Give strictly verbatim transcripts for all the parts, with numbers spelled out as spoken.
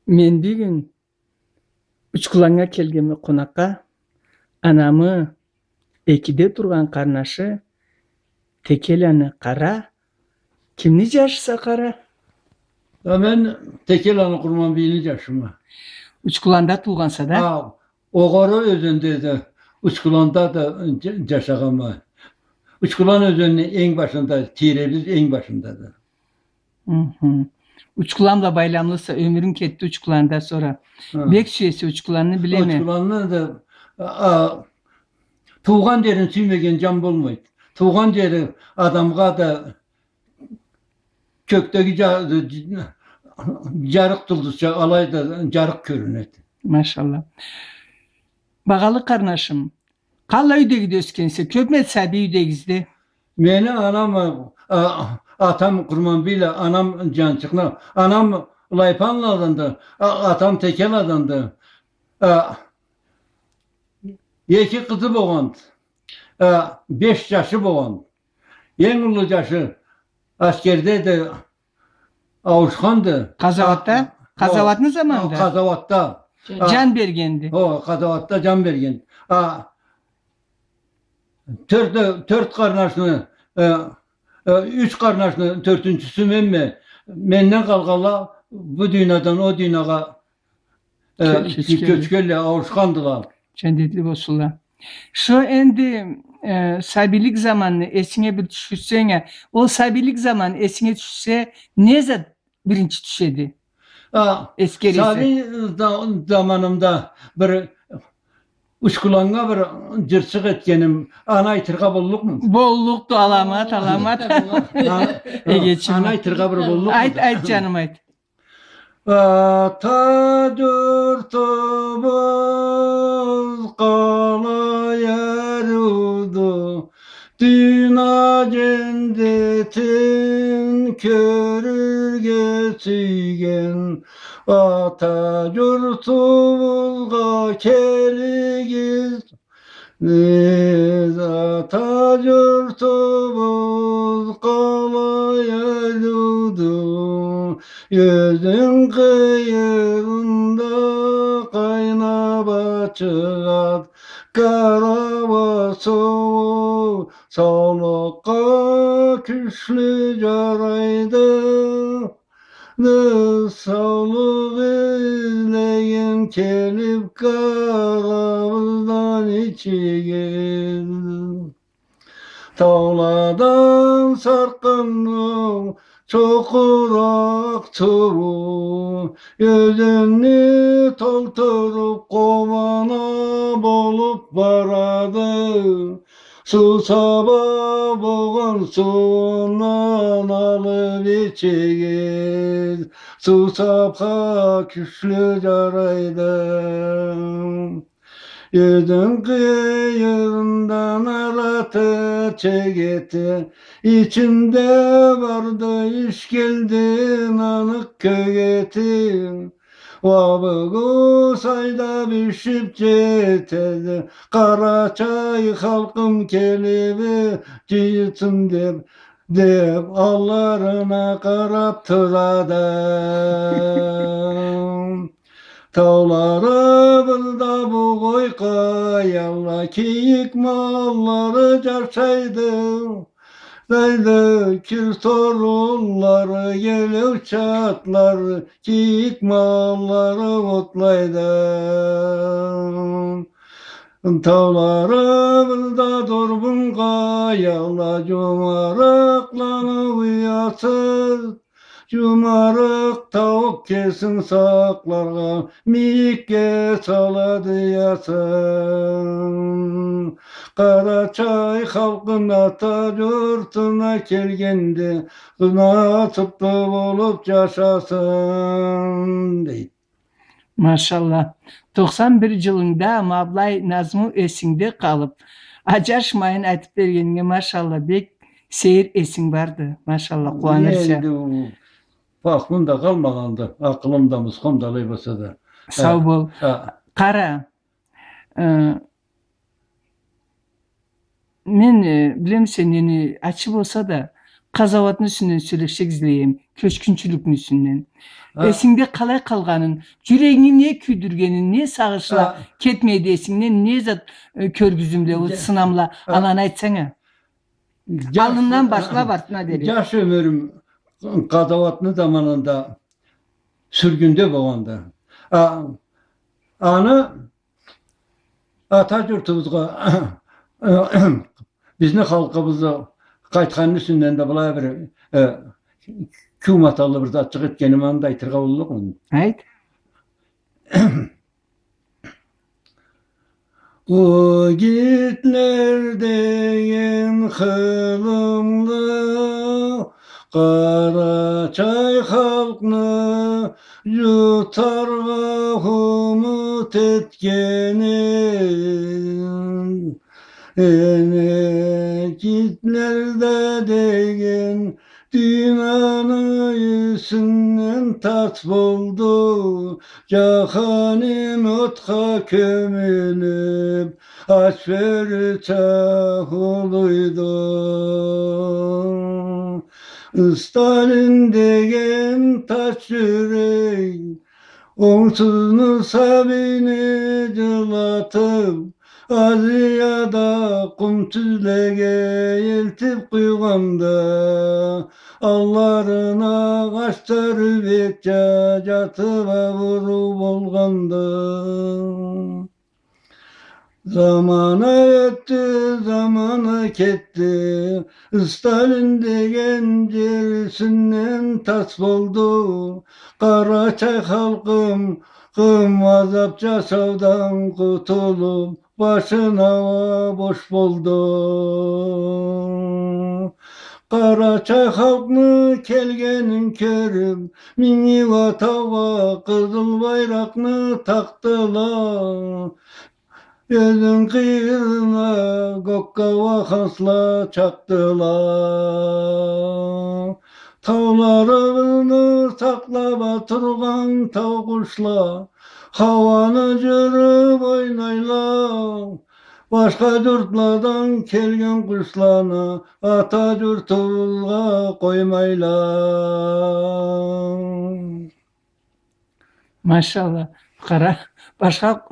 Мен бюгюн Учкуланнга келгенме къонакъгъа, анамы экиде тургъан къарнашы Текеланы Къара. Кимни джашыса, Къара? А, мен Текеланы Къурманбийни джашыма. Учкуланда туугъанса да? А, Огъары ёзенде да, Учкуланда да дж-, джашагъанма. Учкулан ёзенини энг башында, тийребиз энг башындады. Мхм. Учкулан бла байламлыса, ёмюрюнг кетди Учкуланда сора. Хы. Бек сюесе Учкуланны, билеме. Учкуланны да, а, туугъан джерин сюймеген джан болмайды. Туугъан джери адамгъа да кёкдеги джа-, джарыкъ джулдузча алай да джарыкъ кёрюнеди. Машалла. Багъалы къарнашым, къаллай юйдегиде ёсгенсе, кёпмю эди сабий юйдегизде? Мени анам, а, атам Къурманбийла, анам Джанчыкъны, анам Лайпанладанды, а, атам Текеладанды. А, эки къызы болгъанды, а, беш джашы болгъанды. Энг уллу джашы аскерде да ауушханды. Къазауатда? А, къазауатны заманында? Къазауатда. Джан бергенди. Хо, къазауатда джан берген. А, тёрт, тёрт къарнашны, э, э, юч къарнашны тёртюнчюсю менме. Менден къалгъанла бу дуниядан о дуниягъа Э, кё-, кёчгенле, ауушхандыла. Джандетли болсунла. Шо энди, э, сабийлик заманны эсинге бир тюшюрсенг а, ол сабийлик заман эсинге тюшсе, не зат биринчи тюшеди? А, эсгересе. Сабий за-, заманымда бир Учкуланнга бир джырчыкъ этгеним, аны айтыргъа боллукъму? Боллукъду, аламат, аламат. А, эгечим. Аны айтыргъа бир боллукъму? Айт, айт, джаным, айт. Ата джуртубуз къалай ариуду, дунияда джандетин кёрюрге сюйген. Ата джуртубузгъа келигиз, биз ата джуртубуз къалай ариуду, ёзен къыйырында къайнап ачыгъады къарауат суу, саулукъгъа кючлю джарайды. Саулукъ излеген келип къарабыздан ичигиз. Тауладан саркъынны чокъуракъ суу, ёзенни толтуруп, къобана болуп барады. Сусап а болгъан сууундан алып ичигиз, сусапха кючлю джарайды. Ёзен къыйырындан араты чегети, ичинде барды ичгелди наныкъ кёгети. Уа бу къусайда бишип джетеди, къарачай халкъым келип джыйылсын деп, деп алларына къарап турады. Тауларыбызда бугъой къаялла, кийик маллары джашайды. Зайды кир торуллары, гелеучатлары, кийик маллары отлайды. Тауларыбызда дурбун къаялла, джумарыкъланы уясы. Джумарыкъ тауукъ кесин сакъларгъа, мийикге салады ясын. Къарачай халкъым ата джуртуна келгенде, насыплы болуп джашасын, дейди. Машалла. Токъсан бир джылынгда ма былай назму эсингде къалып, аджашмайын айтып бергенинге, машалла, бек сейир эсинг барды. Машалла, къууанырча. Энди ол фахмум да къалмагъанды, акъылым да, мусхам да алай болса да. Сау бол. Хы. Къара, э, мен, э, билемисе, нени, ачы болса да, Къазауатны юсюнден сёлешсек излейме, кёчгюнчюлюкню юсюнден. Ха. Эсингде къалай къалгъанын, джюрегинги не кюйдюргенин, не сагъышла кетмейди эсингден, не зат, э, кёргюзюмле, ол сынамла, аланы айтсанг а. Аллындан башлаб артына дери. Джаш ёмюрюм къазауатны заманында сюргюнде болгъанды. А, аны ата джуртубузгъа, бизни халкъыбызгъа къайтханны юсюнден да былай бир, э, кюй маталлы бир затчыкъ этгеним, аны да айтыргъа боллукъму? Айт. О Гитлер деген хылымлы къарачай халкъны джутаргъа умут этгенин. Эне, Гитлер да деген дюньяны юсюнден тас болду, джаханым отха кёмюлюб, ач бёрю чагъылыйды. Сталин деген таш джюрек онгсузну, сабийни джылатыб, Азияда къум тюзлеге элтиб къуйгъанда, алларына къачарыб этча джатыб абуру болгъанды. Замана ётдю, замана кетди, Сталин деген джер юсюнден тас болду. Къарачай халкъым, къым азаб джашаудан къутулуб, башын ауа бош болду. Къарачай халкъны келгенин кёрюб, Минг Юва таугъа къызыл байракъны такъдыла. Ёзен къыйырына кёкге ауа хансла чакъдыла. Тауларыбызны сакълаб тургъан тау къушла хауаны джюрюб ойнайла. Башха джуртладан келген къушланы ата джуртубузгъа къоймайла. Машалла. Къара, башха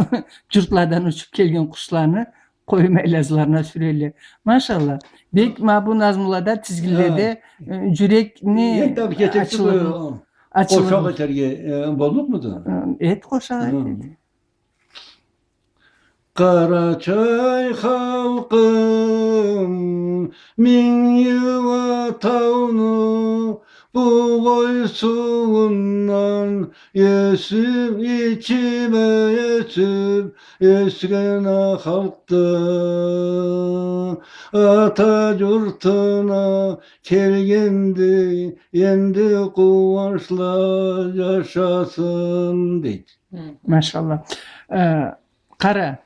джуртладан учуб келген къушланы къоймайла, ызларына сюрелле. Машалла. Бек ма бу назмулада, тизгинледе, э, джюрекни ачылыгъын, ачылыгъын. Къошакъ этерге, э, боллукъмуду? Э, эт, къошакъ эт, эт. Къарачай халкъым, Минг Юва тауну бугъой сууундан ёсюб, ичиб, ёсюб ёсген а халкъды. Ата джуртуна келгенди, энди къууанчла джашасын, дейди. Машалла. Э, Къара.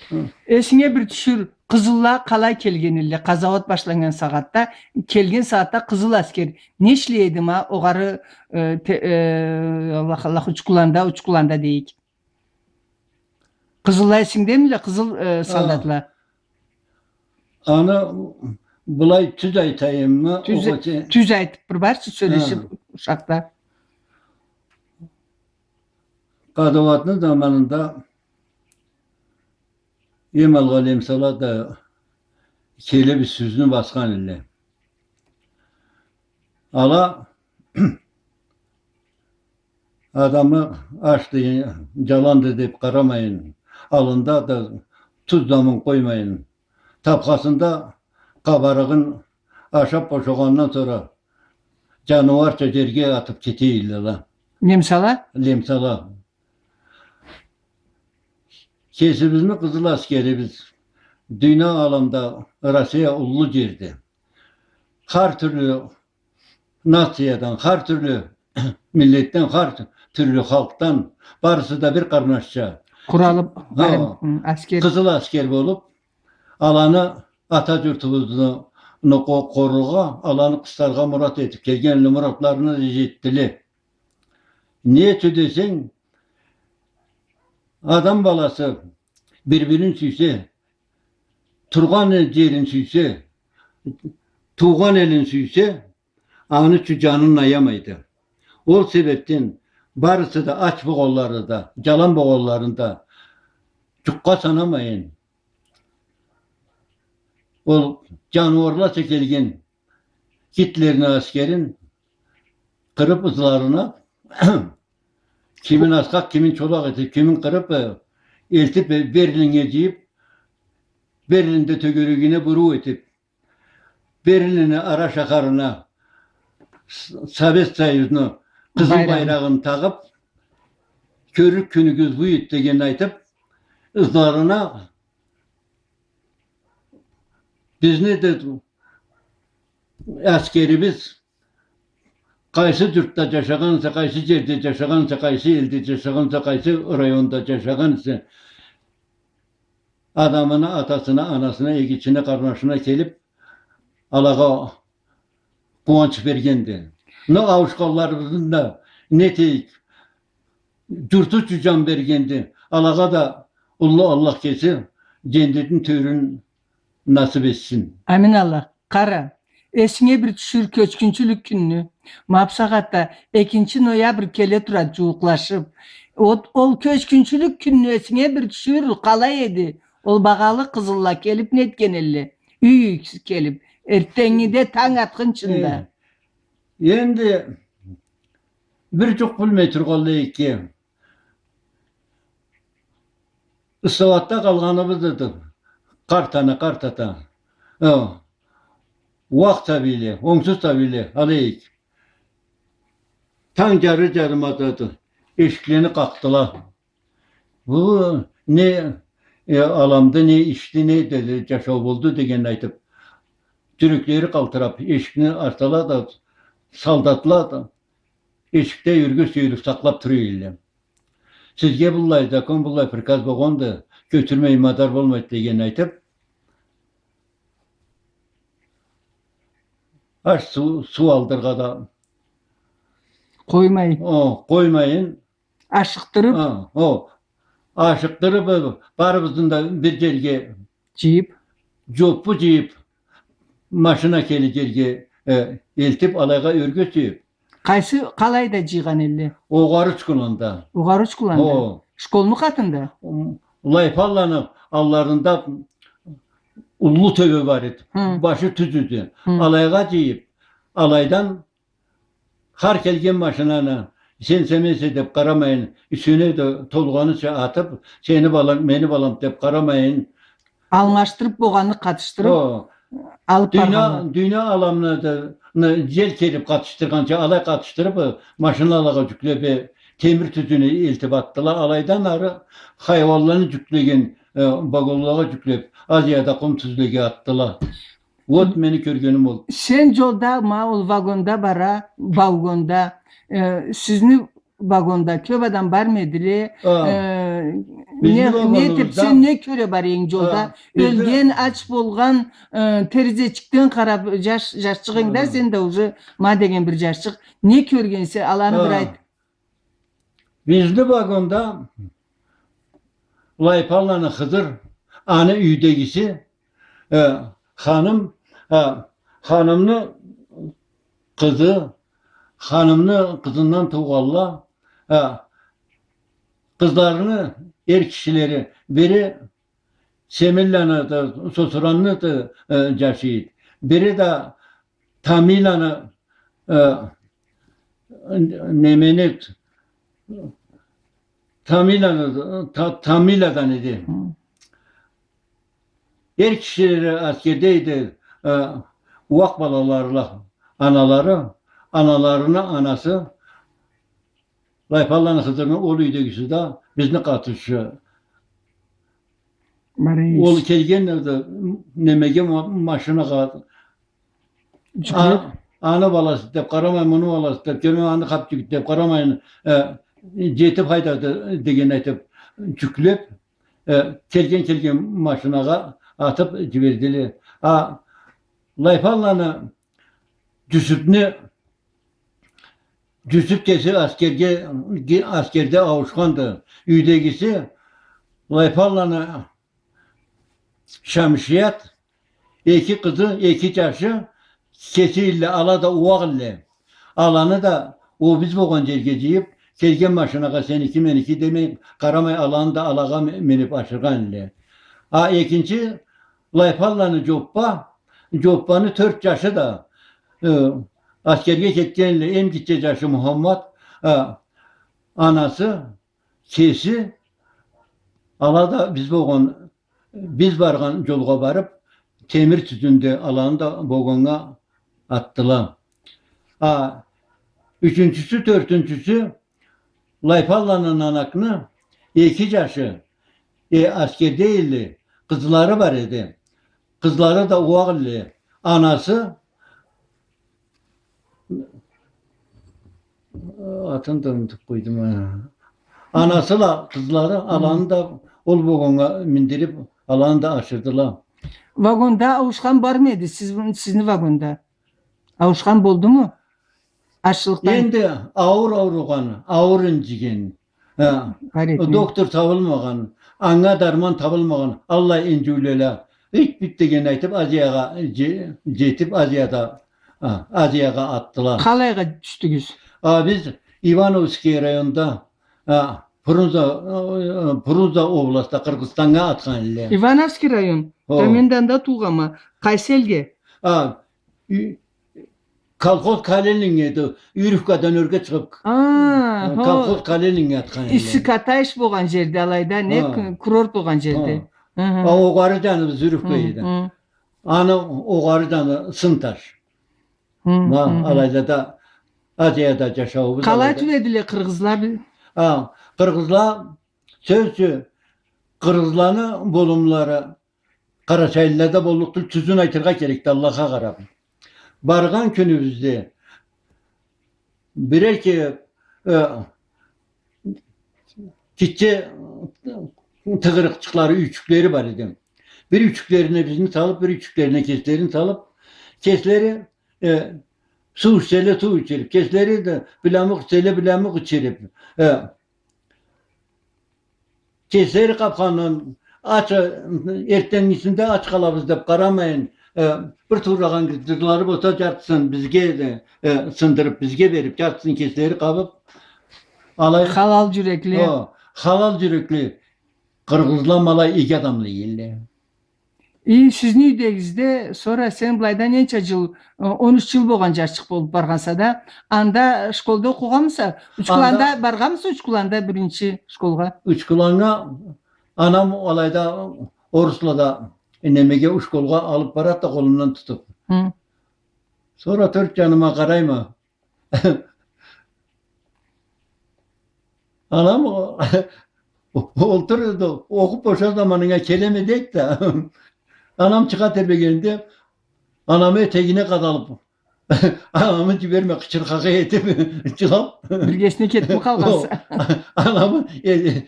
Хы. Эсинге бир тюшюр, къызылла къалай келген элле, къазауат башланнган сагъатда, келген сагъатда къызыл аскер не ишлей эди ма, огъары, э, те-, э, Аллах, Аллах, учкуланда, учкуланда дейик. Къызылла эсингдемиле, къызыл, э, солдатла? Аны былай тюз айтайыммы? Тюз, огъесе тюз айтыб бир барчы, сёлешиб ушакъда. Къазауатны заманында эм алгъа лемсала да келиб юсюбюзню басхан элле. Ала адамны ашды, джаланды деб къарамайын, аллында да туз да мун къоймайын, тапхасында къабарыгъын ашаб бошагъандан сора джаныуарча джерге атыб кете эдиле ала. Лемсала? Лемсала. Кесибизни къызыл аскерибиз. Дунья аламда Россия уллу джерди. Хар тюрлю нациядан, хар тюрлю миллетден, хар тюрлю халкъдан, барысы да бир къарнашча къуралыб, хы, аскер, къызыл аскер болуб, аланы ата джуртубузну, ну, къо-, къоругъа, аланы къыстаргъа мурат этиб келген, муратларына да джетдиле. Не ючюн десенг, адам баласы бир-бирин сюйсе, тургъан джерин сюйсе, туугъан элин сюйсе, аны ючюн джанын аямайды. Ол себебден барысы да ач болгъанлары да, джалан болгъанларын да джукъгъа санамайын, ол джаныуарлача келген Гитлерни аскерин къырып, ызларына, кимин асхакъ, кимин чолакъ этип, кимин къырып, э, элтип, э, Берлиннге джыйып, Берлинде тёгерегине буруу этип, Берлинни ара шахарына С-, Совет Союзну къызыл байрагъын тагъып, «Кёрлюк кюнюгюз бу эди» дегенни айтып, ызларына бизни да аскерибиз къайсы джуртда джашагъанса, къайсы джерде джашагъанса, къайсы элде джашагъанса, къайсы районда джашагъанса, адамына, атасына, анасына, эгичине, къарнашына келип, алагъа къууанч бергенди. Но ауушханларыбызны да, не этейик, джурту ючюн джан бергенди. Алагъа да уллу Аллах кеси джендетни тёрюн насып этсин. Амин Аллах. Къара, эсинге бир тюшюр кёчгюнчюлюк кюнню. Ма бусагъатда экинчи ноябрь келе турады джууукълашып. Ол, ол кёчгюнчюлюк кюнню эсинге бир тюшюр, къалай эди? Ол багъалы къызылла келип нетген элле? Юй-юй келип, эртденнгиде танг атхынчында. Э, энди бир джукъ билмей тургъанлай эдик. Ысхабадда къалгъаныбыз эди. Къарт ана, къарт ата. Э, уакъ сабийле, онгсуз сабийле, алай эдик. Танг джары джарымадады. Эшиклени къакъдыла. Бу не, э, аламды, не ишди, не деди, джашау болду дегенни айтып, джюреклери къалтырап, эшикни ачдыла да, солдатла да эшикде ёрге сюелип сакълап тура эдиле. Сизге быллай закон, быллай приказ болгъанды, кёчюрмей мадар болмайды дегенни айтып, аш, суу, суу алыргъа да къоймай. О, къоймайын. Ашыкъдырып. А, о. Ашыкъдырып, э, барыбызны да бир джерге джыйып, джоппу джыйып, машина келир джерге, э, элтип, алайгъа ёрге сюеп. Къайсы, къалайда джыйгъан элле? Огъары Учкуланда. Огъары Учкуланда. О. Школну къатында? М, Лайпанланы алларында уллу тёбе бар эди. Хы. Башы тюз эди. Хы. Алайгъа джыйып, алайдан хар келген машинаны, сенсе-менсе деп къарамайын, юсюне да толгъаныча атып, сени баланг, мени балам деп къарамайын. Алмашдырып, болгъанны къатышдырып, о, алып баргъанла. Дюйне, дюйне аламны да, ны, джел келип къатышдыргъанча, алай къатышдырып, э, машиналагъа джюклеп, э, темир тюзюню элтип атдыла. Алайдан ары хайуанланы джюклеген, э, вагонлагъа джюклеп, Азияда къум тюзлеге атдыла. Вот, мени кёргеним ол. Сен джолда, ма ол вагонда бара, вагонда, э, сизни вагонда кёп адам бармы эдиле? А, э, бизни не, не этип, вагонубузда, сен не кёре бара эдинг джолда? А, бизни... Ёлген, ач болгъан, э, терезечикден къарап, джаш, джашчыкъ эдинг да, а, сен да уже ма деген бир джашчыкъ. Не кёргенсе, аланы бир, а, айт. Бизни вагонда Лайпанланы Хызыр, аны юйдегиси, э, ханым, э, ханымны къызы, ханымны къызындан туугъанла, э, къызларыны эр кишилери, бири Семилланы да, Сосуранны да, э, джашыйды. Бири да Тамиланы, э, немени, Тамиланы, Та-, Тамиладан эди. Хы. Эр кишилери аскерде эди, э, уакъ балаларыла, аналары, аналарыны анасы, Лайпанланы Хызырны ол юйдегиси да бизни къатышы. Ол келген да немеге, ма-, машинагъа. Джюклеп. А, аны баласы деп къарамай, муну баласы деп, кёре аны хапчик деп къарамай, э, джетип хайдады деген айтып, джюклеп, э, келген-келген машинагъа атып джибердиле. А Лайпанланы Джюсюпню, Джюсюп кеси аскерге, ге-, аскерде ауушханды. Юйдегиси Лайпанланы Шамшият, эки къызы, эки джашы, кеси элле, ала да ууакъ элле. Аланы да ол биз болгъан джерге джыйыб, келген машинагъа сеники, меники демей, къарамай, аланы да алагъа ме-, миниб ашыргъан элле. А экинчи Лайпанланы Джоппа, Джоппаны тёрт джашы да, э, аскерге кетген элле, эм гитче джашы Мухаммат, э, анасы, кеси, ала да биз болгъан, биз баргъан джолгъа барыб, темир тюзюнде аланы да вагоннга атдыла. А ючюнчюсю, тёртюнчюсю, Лайпанланы Нанакны эки джашы, э, аскерде элле, къызлары бар эди. Къызлары да ууакъ элле. Анасы, атын да унутуб къойдум, а. Анасы бла къызлары аланы да ол вагоннга миндириб, аланы да ашырдыла. Вагонда ауушхан бармы эди? Сиз, сизни вагонда ауушхан болдуму? Ачлыкъдан. Энди ауур ауругъан, ауур инджиген, э, доктор табылмагъан, анга дарман табылмагъан, аллай инджиулеле, ит-бит деген айтыб, Азиягъа дже-, джетиб, Азияда, а, Азиягъа атдыла. Къалайгъа тюшдюгюз? А, биз Ивановский районда, а, Фрунзе, э, Фрунзе областда, Къыргъызстаннга атхан элле. Ивановский район? Хо. Да мен да анда туугъанма. Къайсы элге? А, Ю-, колхоз Калининге эди, Юрьевкадан ёрге чыгъыб, а, э, хо, колхоз Калининге атхан элле. Исси Катаиш болгъан джерде, алайда, не, ха, ку-, курорт болгъан джерде. Ха. Хы-хы. А огъары джаны Юрьевка эди. Хы-хы. Аны огъары джаны Сынташ. Хы-хы. Ма, алайда да, Азияда джашауубуз. Къалай алайда. Тюбедиле къыргъызла? А, къыргъызла, сёз ючюн, къыргъызланы болумлары къарачайлылада боллукъ тюл, тюзюн айтыргъа керекди, Аллахха къараб. Баргъан кюнюбюзде бир-эки, э, гитче тыгъырыкъчыкълары, юйчюклери бар эди. Бир юйчюклерине бизни салыб, бир юйчюклерине кеслерин салыб, кеслери, э, суу ичселе суу ичириб, кеслери да билямукъ ичселе билямукъ ичириб, э, кеслери къабхандан, ач, эртденнгисинде ач къалабыз деб къарамайын, э, бир туура къыргъызлары болса, джартысын бизге да, э, сындырыб, бизге бериб, джартысын кеслери къабыб, алай. Халал джюрекли. Хо, халал джюрекли. Къыргъызла ма алай иги адамла элле. И сизни юйдегизде, сора сен былайда ненча джыл, э, он юч джыл болгъан джашчыкъ болуб баргъанса да, анда школда окъугъанмыса? Учкуланда баргъанмыса, Учкуланда биринчи школгъа? Учкуланнга анам алайда, оруслада, немеге, Учкулгъа алыб барад да, къолумдан тутуб. Хы. Сора тёрт джаныма къарайма. Анам олтур эди, окъуб бошагъан заманынга келеме дейди да. Анам чыгъа тебрегенде, анамы этегине къадалыб, анамы джиберме, къычырыкъ этиб, джылаб. Биргесине кетиб къалгъанса. Анамы э-,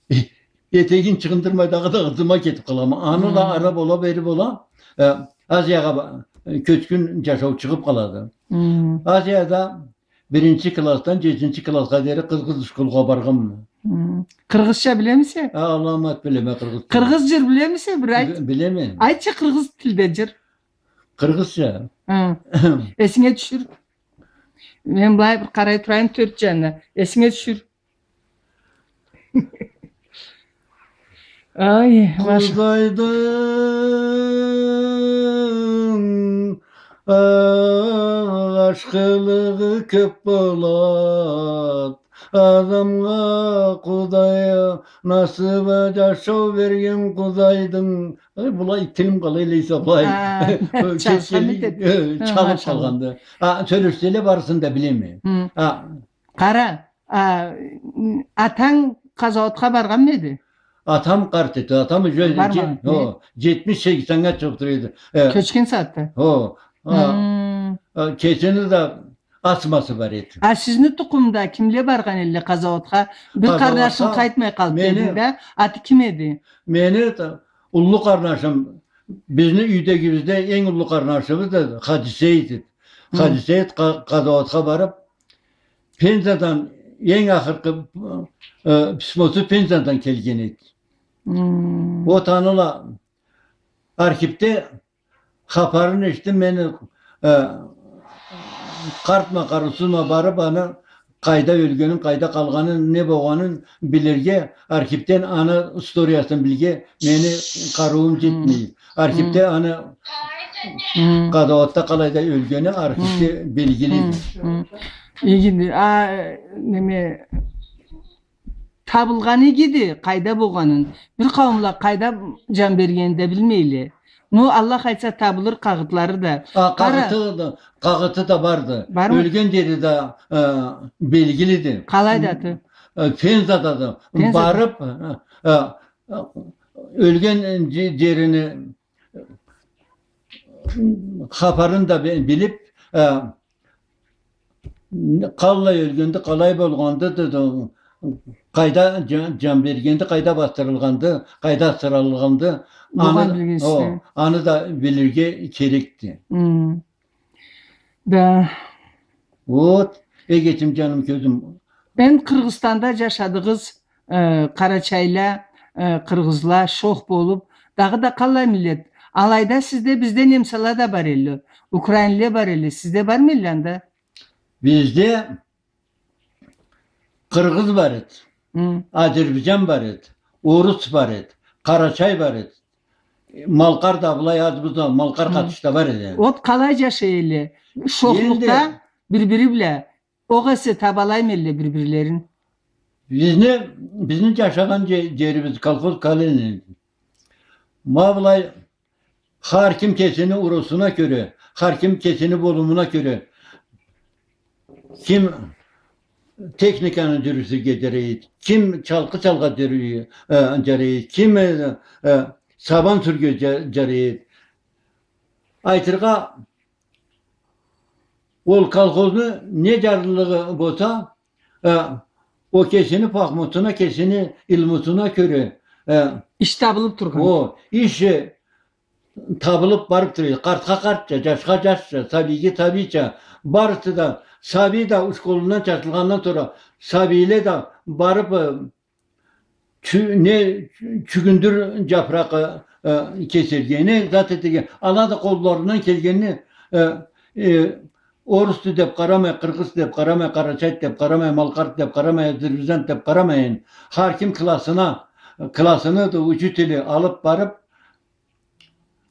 э-, этегин чыгъындырмай, дагъыда ызыма кетиб къалама. Аны да ары бола, бери бола, э, Азиягъа ба-, э, кёчгюн джашау чыгъыб къалады. Азияда биринчи классдан джетинчи классха дери къыргъыз школгъа баргъанма. Къыргъызча билемисе? А, аламат билеме къыргъызча. Къыргъыз джыр билемисе, бир айт. Б-, билеме. Айтчы къыргъыз тилде джыр. Къыргъызча. Хы. Эсинге тюшюр. Мен былай бир къарай турайым тёрт джанына. Эсинге тюшюр. Ай, маша. Къудайдынг ашхылыгъы кёб болад. Адамгъа Къудай насыбы джашау берген Къудайдынг. Ай, былай тилим къалай эсе былай. А, чалышхан этеди. Э, хы, чалыб машаллах. Къалгъанды. А, сёлешселе барысын да билеме. Хы. А. Къара, а, атанг къазауатха баргъанмы эди? Атам къарт эди. Атам уже бармагъан, джет-, не? Хо, джетмиш-сексеннге чыгъыб тура эди. Э, кёчген сагъатда? Хо. А, хм, а, кесини да асмасы бар эди. А сизни тукъумда кимле баргъан элле къазауатха? Бир къарнашым къайтмай къалды дединг да. Аты ким эди? Мени да уллу къарнашым, бизни юйдегибизде энг уллу къарнашыбыз да Хаджи Сейит эди. Хы. Хаджи Сейит къа-, къазауатха барыб, Пензадан энг ахыркъы, э, письмосу Пензадан келген эди. Хм. Ол аны ала архивде хапарын эшитдим, мени э, къартма, къарыусузма барып, аны къайда ёлгенин, къайда къалгъанын, не болгъанын билирге, архивден аны историясын билирге мени къарыуум джетмей. Архивде аны къазауатда къалайда ёлгени архивде белгилиди. Игиди. А, неме, табылгъаны игиди, къайда болгъанын. Бир къауумла къайда джан бергенин да билмейле. Но Аллах айтса, табылыр къагъытлары да. А, къагъыты да, къагъыты да барды. Бармы? Ёлген джери да, э, белгилиди. Къалайды аты? Э, Пензадады. Пензада. Барып, э, э, ёлген дже-, джерини хапарын да би-, билип, э, къаллай ёлгенди, къалай болгъанды, да, да, къайда джан, джан бергенди, къайда басдырылгъанды, къайда асыралгъанды, аны, о, аны да билирге керекди. Да. Вот, эгечим, джаным, кёзюм. Эм Къыргъызстанда джашадыгъыз, э, къарачайла, э, къыргъызла шох болуп, дагъыда къаллай миллет. Алайда сизде, бизде немсала да бар элле, украинле бар элле, сизде бармы элле анда? Бизде къыргъыз бар эди, азербайджан бар эди, орус бар эди, къарачай бар эди. Малкъар да былай аз-бузда, малкъар къатышда бар эди. Вот къалай джашай элле? Шохлукъда, бир-бири бла. Огъесе табалаймы элле бир-бирлерин? Бизни, бизни джашагъан дже-, джерибиз колхоз Калинин. Ма былай, хар ким кесини урусуна кёре, хар ким кесини болумуна кёре. Ким техниканы джюрютюрге джарайды, ким чалкъы чалыргъа джюрю-, э, джарайды, ким, э, э, сабан сюрюрге джа-, джарайды. Айтыргъа, ол колхозну не джарлылыгъы болса, э, о кесини пахмутуна, кесини илмусуна кёре, э, иш табылып тургъан. О иш, э, табылып барып тура. Къартха къартча, джашха джашча, сабийге сабийча, барысы да, сабий да школундан чачылгъандан сора, сабийле да барып, э, чю-, не чюгюндюр джапыракъ, э, кесерге, не зат этерге, ала да къолларындан келгенин, э, э, орусду деп къарамай, къыргъызды деп къарамай, къарачайды деп къарамай, малкъарды деп къарамай, азербайджанды деп къарамайын, хар ким классына, классыны да учители алып барып,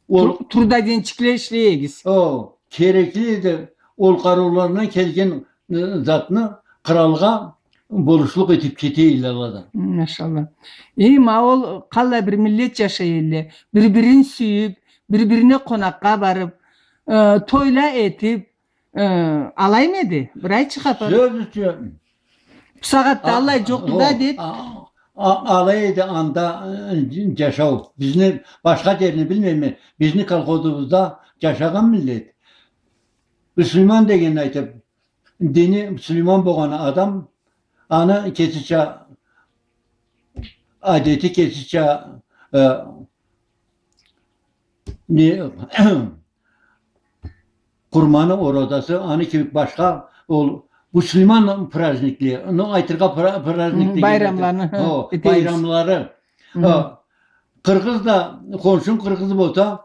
ол тру-, трудоденчикле ишлейигиз. О, керекли да ол къарыуларындан келген, э, затны къыралгъа болушлукъ этип кетейин ала да. Машалла. Э, ма ол къаллай бир миллет джашай элле. Бир-бирин сюйюп, бир-бирине къонакъгъа барып, э, тойла этип, э, алаймы эди? Бир айтчы хапар. Сёз ючюн. Бу сагъатда аллай джокъду да, дед. А, а, алай эди анда, э, джашау. Бизни башха джерни билмейме. Бизни колхозубузда джашагъан миллет. Муслиман дегенни айтып, дини муслиман болгъан адам, аны кесича адети, кесича, э, не, къурманы, оразасы, аны кибик башха, ол муслиман праздникли, ну, айтыргъа пра-, праздник дегенде, байрамланы, о, этебиз. Байрамлары. Э, къыргъыз да, хоншунг къыргъыз болса,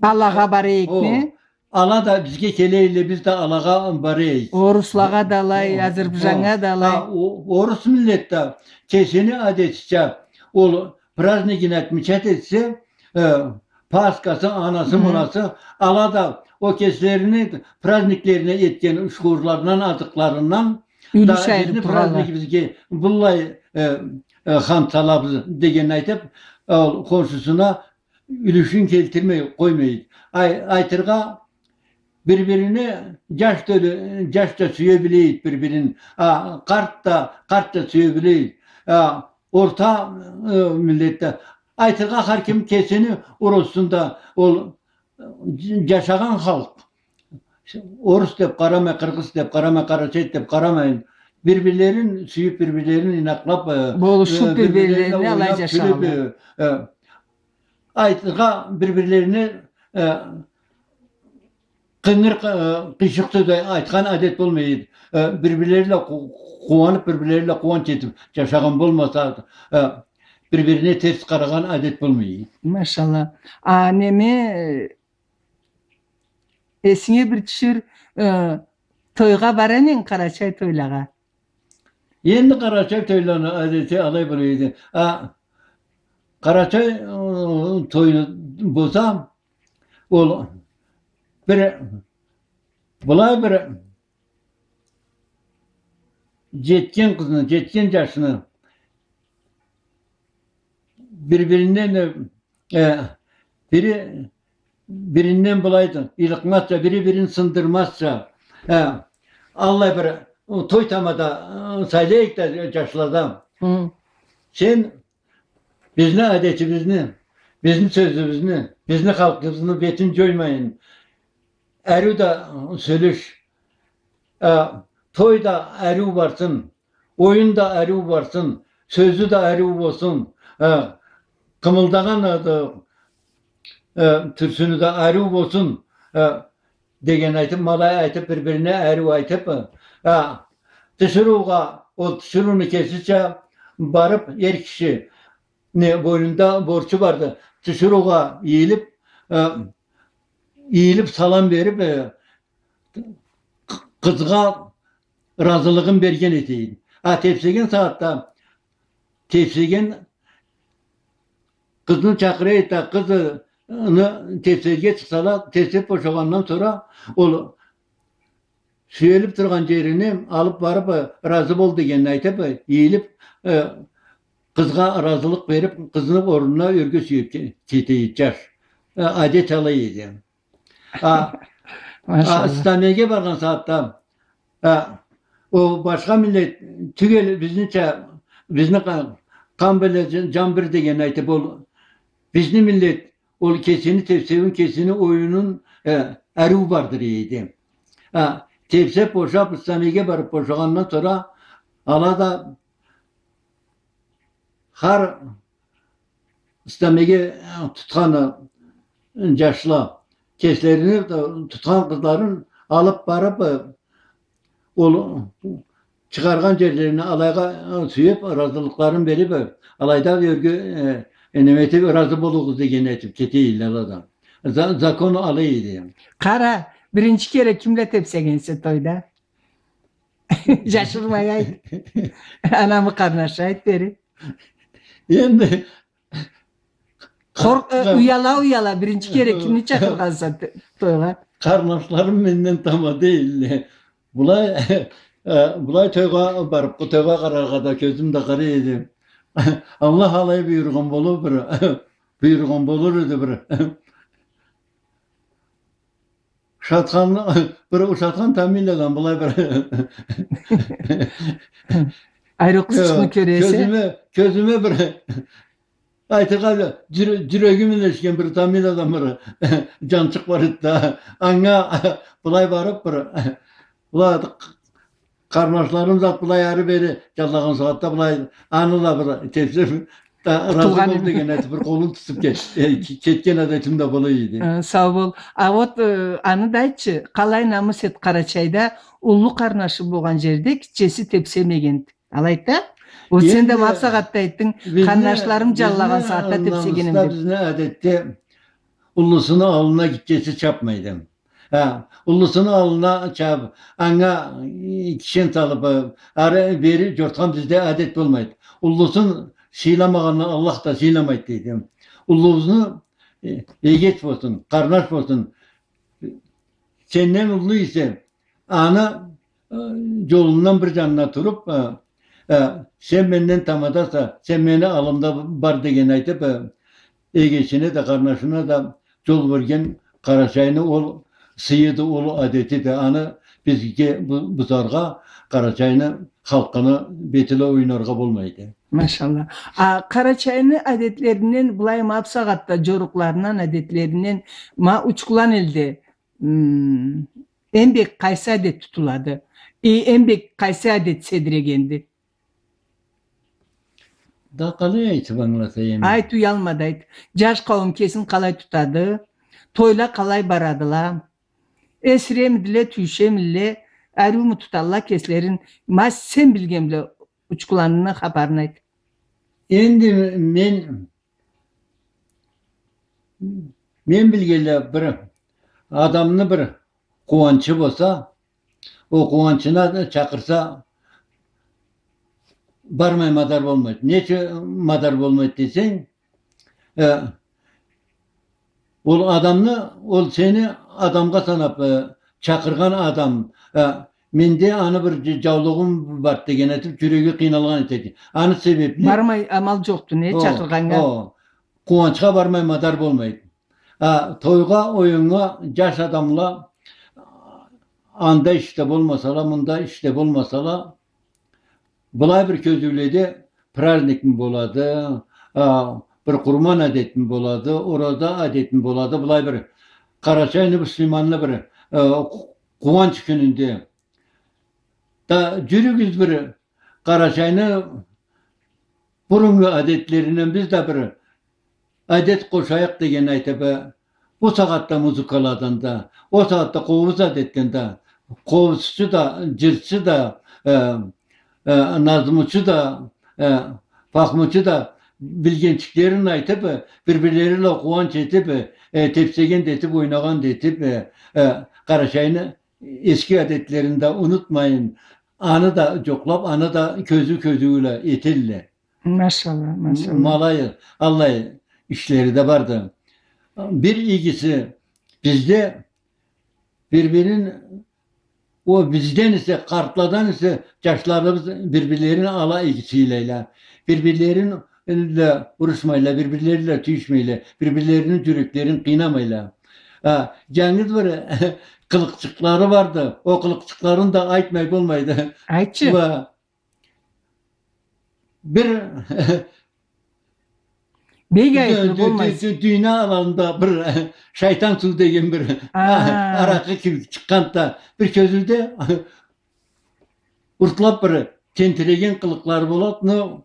алагъа барайыкъ, не? Ала да бизге келе эдиле, биз да алагъа барайыкъ. Оруслагъа да алай, азербайджаннга да алай. О, о, орус миллет да кесини адетича ол празднигин отмечать этсе, э, Пасхасы, анасы, мынасы, ала да о кеслерини праздниклерине этген шукурларындан, азыкъларындан да улюш айырып туралла. Бизни празднигибизге быллай, э, э, хант салабыз дегенни айтып, ол хоншусуна улюшюн келтирмей къоймай. Ай-, айтыргъа, бир-бирине джаш тёлю, джашча сюе билейик бир-бирин. А, къарт да къартча сюе билейик. А, орта, э, миллет да. Айтыргъа, хар ким кесини урусунда ол, э, джашагъан халкъ. Орус деп къарамай, къыргъыз деп къарамай, къарачай деп къарамайын. Бир-бирлерин сюйюп, бир-бирлерин ийнакълап, э, болушуп, э, бир-бирлерине алай ойнап, джашагъанла. Кюлюп, э, э, айтыргъа, бир-бирлерине, э, къынгыр, э, къыйышыкъ сёз айтхан адет болмай эди. Э, бир-бирлери бла къу-, къууанып, бир-бирлери бла къууанч этип джашагъан болмаса, э, бир-бирине терс къарагъан адет болмай эди. Машалла. А, неме, э, Эсинге бир тюшюр, э, тойгъа бара эдинг, къарачай тойлагъа? Энди къарачай тойланы адети алай бола эди. А, къарачай, э, тойну болса, ол бир, былай бир джетген къызны, джетген джашны бир-биринден, э, э, бири биринден былайды, ылыкъмазча, бири-бирин сындырмазча, э, аллай бир, э, той тамада, э, сайлайыкъ да джашлада. Хы. Сен бизни адетибизни, бизни сёзюбюзню, бизни халкъыбызны бетин джоймайын, ариу да, э, сёлеш, э, той да ариу барсын, оюн да ариу барсын, сёзю да ариу болсун, э, къымылдагъан, э, э, тюрсюню да ариу болсун, э, деген айтып, ма алай айтып, бир-бирине ариу айтып, э, тиширыугъа, ол тиширыуну кесича барып, эр кишини бойнунда борчу барды. Тиширыугъа ийилип, э, ийилип салам берип, э, къ-, къызгъа ыразылыгъын берген этейин. А тепсеген сагъатда, тепсеген къызны чакъыра эди да, къызны тепсерге чыкъсала, тепсеп бошагъандан сора, ол сюелип тургъан джерине алып барып, э, ыразы бол дегенин айтып, э, ийилип, э, къызгъа ыразылыкъ берип, къызны орнуна ёрге сюеп ке-, кете эди джаш. Э, адет алай эди. А, а, Машалла. Ыстамбийге баргъан сагъатда, а, ол башха миллет тюгел, бизнича, бизни къа-, къан бла джа-, джан бир дегенни айтып, ол бизни миллет, ол кесини тепсеуюн, кесини оюнун, э, ариу бардыра эди. А, тепсеп бошап, ыстамбийге барып бошагъандан сора, ала да хар ыстамбийге, э, тутхан, э, джашла, кеслерини, э, тутхан къызларын алып барып, э, ол чыгъаргъан джерлерине алайгъа, э, сюеп, ыразылыкъларын берип, э, алайда ёрге, э, неме этип, ыразы болугъуз дегенни айтып кете эдиле ала да. За-, закон алай эди. Къара, биринчи кере ким бла тепсегенсе тойда? Джашырмай айт. Анамы къарнашы, айт бери. Энди Къор-, э, уяла-уяла, биринчи кере кимни чакъыргъанса т-, тойгъа? Къарнашларым менден тамада эдиле. Былай, э, былай тойгъа барып, тойгъа къараргъа да кёзюм да къарай эди. Аллах алай буюргъан болур бир, буюргъан болур эди бир. Ушатхан, бир ушатхан тамиладан былай бир. Айры къызчыкъны кёресе. Кёзюме, кёзюме бир айтыргъа, джюре-, джюрегим илешген бир тамиладан бир джанчыкъ бар эди да. Анга былай барып бир, былай Къарнашларым зат былай ары-бери джанлагъан сагъатда былай аны да бир тепсеп, да, разы бол деген этип, бир къолун тутуп кет-, э, кетген адетим да бола эди. Э, сау бол. А вот, э, аны да айтчы, къалай намыс эди Къарачайда, уллу къарнашы болгъан джерде гитчеси тепсемеген. Алайды да? Вот сен да ма бусагъатда айтдынг, къарнашларым джанлагъан сагъатда тепсегенем деп. Бизни адетде уллусуну аллына гитчеси чапмайды. Ха, уллусуну аллына чабып, анга, э, кишен салып, э, ары-бери джортхан бизде адет болмайды. Уллусун сыйламагъанны Аллах да сыйламайды, дейди. Уллубузну, э, эгеч болсун, къарнаш болсун, сенден уллу эсе, аны, э, джолундан бир джанына туруп, э, э, сен менден тамадаса, сен мени аллымда бар деген айтып, э, эгечине да, къарнашына да джол берген Къарачайны ол сыйыды, ол адетиди. Аны бизге бу-, бузаргъа, Къарачайны халкъыны бетине ойнаргъа болмайды. Машалла. А Къарачайны адетлеринден, былай ма бусагъатда джорукъларындан, адетлеринден ма Учкулан элде, м, эм бек къайсы адет тутулады? Э, эм бек къайсы адет седирегенди? Да къалай айтып ангылатайым? Айт, уялма да айт. Джаш къауум кесин къалай тутады? Тойла къалай барадыла? Эсиремидиле, тюйюшемидиле, ариуму туталла кеслерин? Ма сен билген бла Учкуланны хапарын айт. Энди мен, мен билгенлей бир адамны бир къууанчы болса, ол къууанчына да чакъырса, бармай мадар болмайды. Нечик мадар болмайды десенг, э, ол адамны, ол сени адамгъа санап, э, чакъыргъан адам, э, менде аны бир джа-, джаулугъум бар деген этип, джюреги къыйналгъан этеди. Аны себепли бармай амал джокъду, не, о, чакъыргъаннга. О, къууанчха бармай мадар болмайды. А, тойгъа, оюннга джаш адамла, анда ишде болмасала, мында ишде болмасала, былай бир кёзюуледе праздникми болады, а, бир къурман адетми болады, ораза адетми болады, былай бир къарачайны, муслиманны бир, э, къу-, къууанч кюнюнде. Да джюрюгюз бир Къарачайны буруннгу адетлеринден биз да бир адет къошайыкъ деген айтып, э, бу сагъатда музыкаладан да, ол сагъатда къобуз адетден да, къобузчу да, джырчы да, э, э, назмучу да, э, фахмучу да билгенчиклерин айтып, э, бир-бирлери бла къууанч этип, э, э, тепсеген да этип, ойнагъан да этип, э, э, Къарачайны эски адетлерин да унутмайын, аны да джокълап, аны да кёзюу кёзюу бла этелле. Машалла, машалла. Ма алай, аллай ишлери да барды. Бир игиси, бизде бир-бирин, о бизден эсе, къартладан эсе, джашларыбыз бир-бирлерин ала игиси эйлейдиле. Бир-бирлерин бла урушмайла, бир-бирлери бла тюйюшмейле, бир-бирлерини джюреклерин къыйнамайла. А, джангыз бир къылыкъчыкълары барды. О къылыкъчыкъларын да айтмай болмайды. Айтчы. Уа, бир бек айыплы болмайсыз. Дю-, дю-, дю-, дюйне аллында бир шайтан суу деген бир, а, аракъы кибик чыкъгъанды да, бир кёзюуде уртлап бир тентиреген къылыкълары болады, но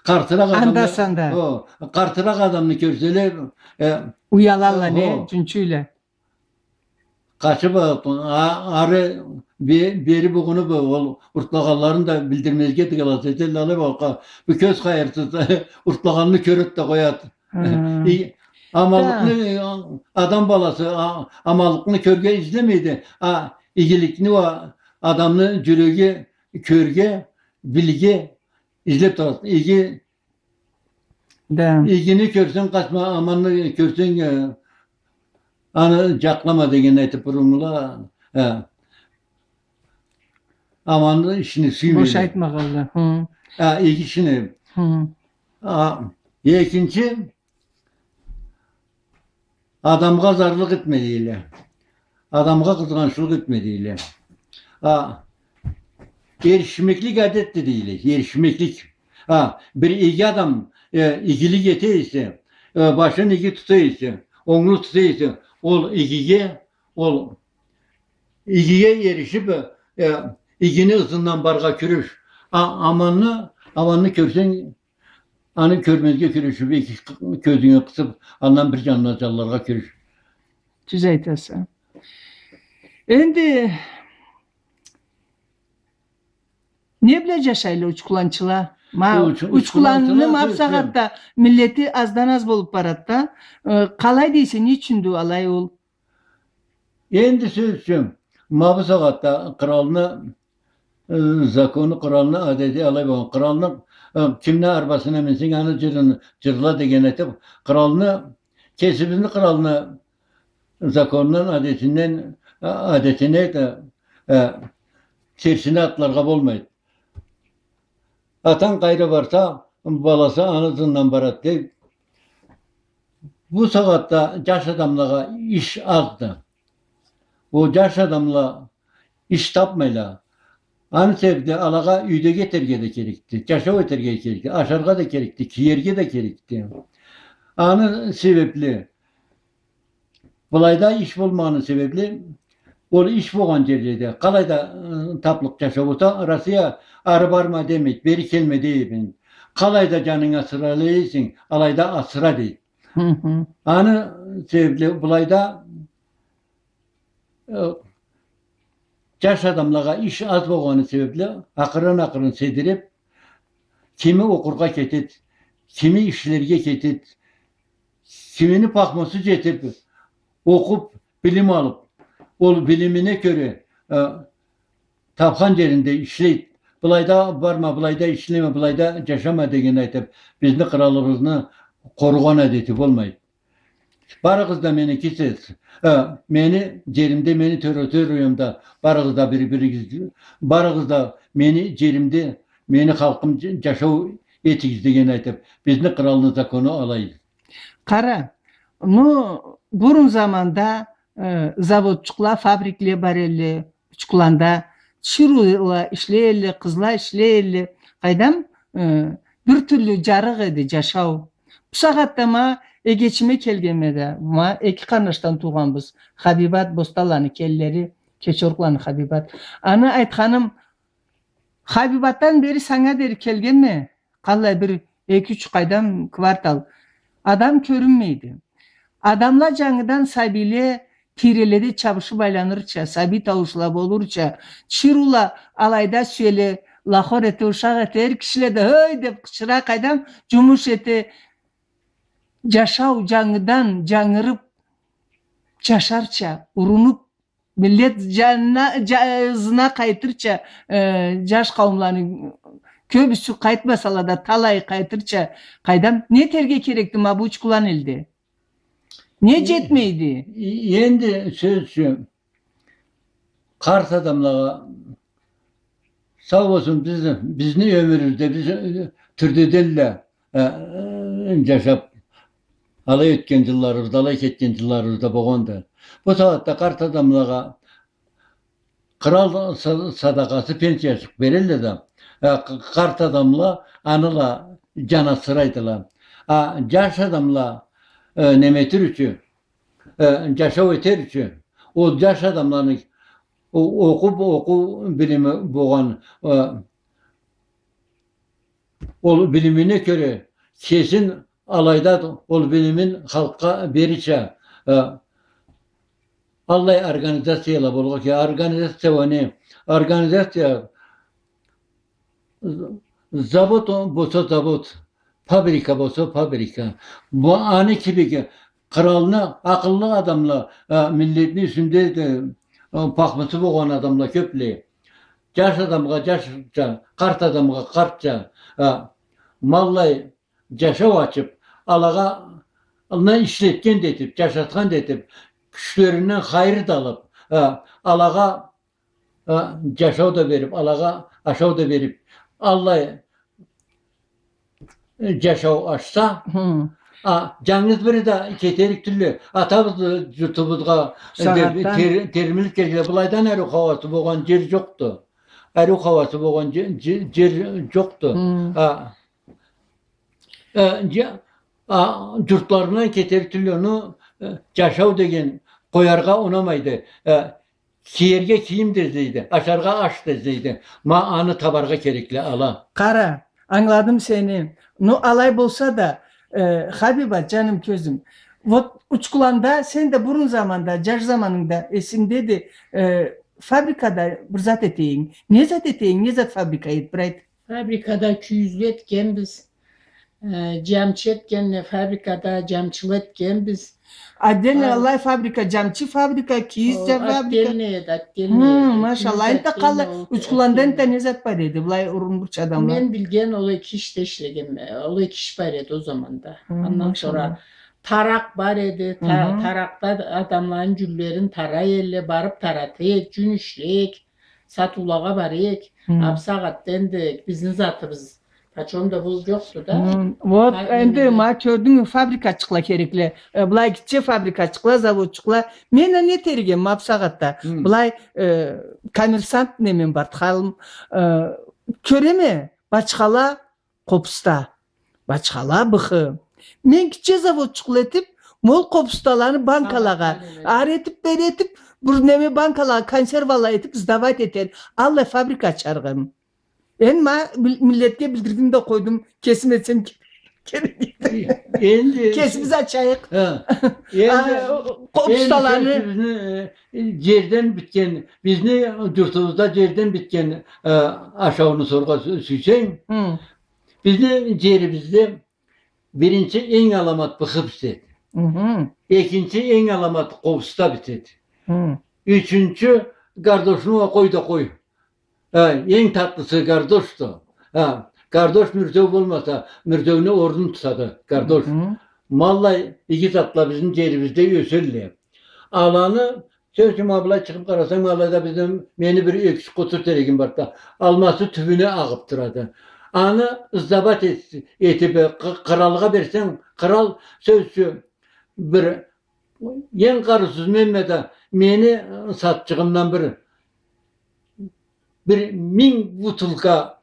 къартыракъ адамны, анда-санда, о, къартыракъ адамны кёрселе, э, уялалла, не, о, джунчуйла. Къачып, а, ары бе-, бери бугъунуп, ол уртлагъанларын да билдирмезге тыгъылады. Этелле алай, бу кёз хайырсыз, уртлагъанны кёрет да къояды. Хы. И, аманлыкъны, э, адам баласы, а, аманлыкъны кёрге излемейди. А, игиликни уа адамны джюреги кёрге, билге излеп турады. Иги Да. Игини кёрсенг, къачма, аманны кёрсенг, э, аны джакълама деген айтып буруннгула, э, аманны ишини сюймейле. Бош айтмагъанла. Хы. А, иги ишини. Хы. А, экинчи, адамгъа зарлыкъ этме дейле. Адамгъа къызгъанчлыкъ этме дейле. А, эришмеклик адетди дейле, эришмеклик. А, бир иги адам, э, игилик эте эсе, э, башын иги тута эсе, онглу тута эсе, ол игиге, ол игиге эришип, э, игини ызындан баргъа кюреш. А, аманны, аманны кёрсенг, аны кёрмезге кюрешип, эки кёзюнгю къысып, андан бир джанына джанларгъа кюреш. Тюз айтаса. Энди не бла джашайла учкуланчыла? Ма, учкуланны ма бусагъатда миллети аздан аз болуп барады да. Э, къалай дейсе, не ючюндю алай ол? Энди сёз ючюн, ма бусагъатда къралны, э, закону, къралны адети алай болгъан. Къралны, э, кимни арбасына минсенг, аны джырын джырла деген этип, къралны, кесибизни къралны законундан, адетинден, а, адетине да, э, терсине атларгъа болмайды. Атанг къайры барса, баласы аны ызындан барады деб. Бусагъатда джаш адамлагъа иш азды. Ол джаш адамла иш табмайла. Аны себебли алагъа юйде этерге да керекди, джашау этерге да керекди, ашаргъа да керекди, киерге да керекди. Аны себебли Былайда иш болмагъаны себебли, ол иш болгъан джерледе, къалайда, ы, таблыкъ джашау болса, Россия ары барма демейди, бери келме дейди. Къалайда джанынга асырала эсенг, алайда асыра дейди. Хы-хы. Аны себебли былайда, ы, джаш адамлагъа иш аз болгъаны себебли, акъырын-акъырын седириб, кими окъургъа кетеди, кими ишлерге кетеди, кимини пахмусу джетиб, окъуб, билим алыб, ол билимине кёре, э, табхан джеринде ишлейди. Былайда барма, былайда ишлеме, былайда джашама деген айтыб, бизни къралыбызны къоругъан адети болмайды. Барыгъыз да меникисиз. Э, мени джеримде, мени тёре-, тёрюмде, барыгъыз да бир-биригиз, барыгъыз да мени джеримде, мени халкъым дж-, джашау этигиз деген айтыб, бизни къралны закону алайды. Къара, ну, бурун заманда, э, заводчукъла, фабрикле бар элле, Учкуланда тиширыула ишлей элле, къызла ишлей элле. Къайдам, э, бир тюрлю джарыкъ эди джашау. Бу сагъатда ма эгечиме келгенме да, ма эки къарнашдан туугъанбыз. Хабибат, Бостанланы келинлери, Кечиорукъланы Хабибат. Аны айтханым, Хабибатдан бери санга дери келгенме, къаллай бир эки-юч къайдам квартал. Адам кёрюнмейди. Адамла джангыдан сабийле тийреледе чабышыб айланырча, сабий тауушла болурча, тиширыула алайда сюеле, лахор эте, ушакъ эте, эр кишиле да «Эй!» деб къычыра, къайдам, джумуш эте, джашау джангыдан джангырыб, джашарча, урунуб, Миллет джанына, джа-, ызына къайтырча, э, джаш къауумланы кёбюсю къайтмасала да, талайы къайтырча, къайдам, не этерге керекди ма бу учкулан элде? Не джетмейди? Э, энди сёз ючюн, къарт адамлагъа Сау болсун, биз, бизни ёмюрюбюзде биз, э, тюрде делле, э, э, джашаб, алай ётген джылларыбызда, алай кетген джылларыбызда болгъанды. Бу сагъатда къарт адамлагъа кърал са-, садакъасы, пенсиясы берелле да, э, къ-, къарт адамла аны бла джан асырайдыла. А джаш адамла, э, неме этер ючюн, э, джашау этер ючюн, ол джаш адамланы о-, окъуб, окъуу билими болгъан, э, ол билимине кёре кесин алайда, ол билимин халкъгъа берирча, э, аллай организацияла болгъа ке-, организация уа не, организация З-, завод о-, болса завод, фабрика болса фабрика. Бу аны кибик къралны акъыллы адамла, э, миллетни юсюнде да, э, пахмысы болгъан адамла кёбле. Джаш адамгъа джашча, къарт адамгъа къартча, э, ма аллай джашау ачыб, алагъа, аллай ишлетген да этиб, джашатхан да этиб, кючлеринден хайыр да алыб, э, алагъа а, джашау да бериб, алагъа ашау да бериб, аллай, э, джашау ашса, хы, а, джангыз бири да кетерик тюлдю. Атабыз да джуртубузгъа, э, деб, сагъатдан тер-, термилиб келгенле, былайдан ариу хауасы болгъан джер джокъду. Ариу хауасы болгъан дже-, дже-, джер джокъду. Хы. А, э, дже-, а, джуртларындан кетерик тюлдю, ону, э, джашау деген къояргъа унамайды. Э, Киерге кийим да излейди, ашаргъа аш да излейди. Ма аны табаргъа керекди ала. Къара, ангыладым сени. Ну, алай болса да, э, Хабибат, джаным, кёзюм. Вот, Учкуланда, сен да бурун заманда, джаш заманынгда, эсингдеди, э, фабрикада бир зат эте эдинг. Не зат эте эдинг, не зат фабрика эди, бир айт. Фабрикада кийизле этгенбиз. Э, джамчы этгенле, фабрикада джамчыла этгенбиз. Отдельно аллай фабрика, джамчы фабрика, кийиз фабрика. Отдельно эди, отдельно эди. Хы, машалла. Энтда къаллай, Учкуланда энтда не зат бар эди? Былай урунурча адамла. Мен билген ол эки ишде ишлегенме. Ол эки иш бар эди ол заманда. Хы, машалла. Андан сора таракъ бар эди. Та-, таракъда адамланы джюнлерин тарай элле, барыб тарата эдик, джюн ишлей эдик. Сатыулагъа бара эдик. Хы. А бусагъатда энди бизни затыбыз почём да бул джокъду да. Хы. Вот, энди ма кёрдюнгмю, фабрикачыкъла керекли. Э, былай гитче фабрикачыкъла, заводчукъла. Мен а не этерик эдим ма бусагъатда? Хы. Былай, э, коммерсант неме барды халым. Э, кёреме, бачхала, Къобуста. Бачхала быхы. Мен гитче заводчукъла этиб, ма ол къобусталаны банкалагъа, ары этиб, бери этиб, бир неме банкалагъа консервала этиб, сдавать этер. Аллай фабрика ачарыкъ эдим. Энди ма мил-, миллетге билдирдим да къойдум. Кесим этсем ке-, керек эди. Энди кесибиз ачайыкъ. Хы. Энди, а, къобусталаны. Энди сен бизни, э, джерден битген, бизни джуртубузда джерден битген, э, ашауну сорургъа сю-, сюйсенг, хы. Бизни джерибизде биринчи энг аламат быхы битеди. Хы. Экинчи энг аламат къобуста битеди. Хы. Ючюнчю гардошну уа къой да къой. Э, энг татлысы гардошду. Э, гардош мюрзеу болмаса, мюрзеуню орнун тутады гардош. Хы-хы. Ма аллай иги затла бизни джерибизде ёселле. Аланы, сёз ючюн, ма былай чыгъыб къарасанг, ма алайда бизни, мени бир эки-юч къусур терегим барды да. Алмасы тюбюне агъыб турады. Аны сдавать эт-, этиб, къы-, къралгъа берсенг, кърал, сёз ючюн, бир, энг къарыусуз менме да, мени, э, сатчыгъымдан бир бир минг бутылка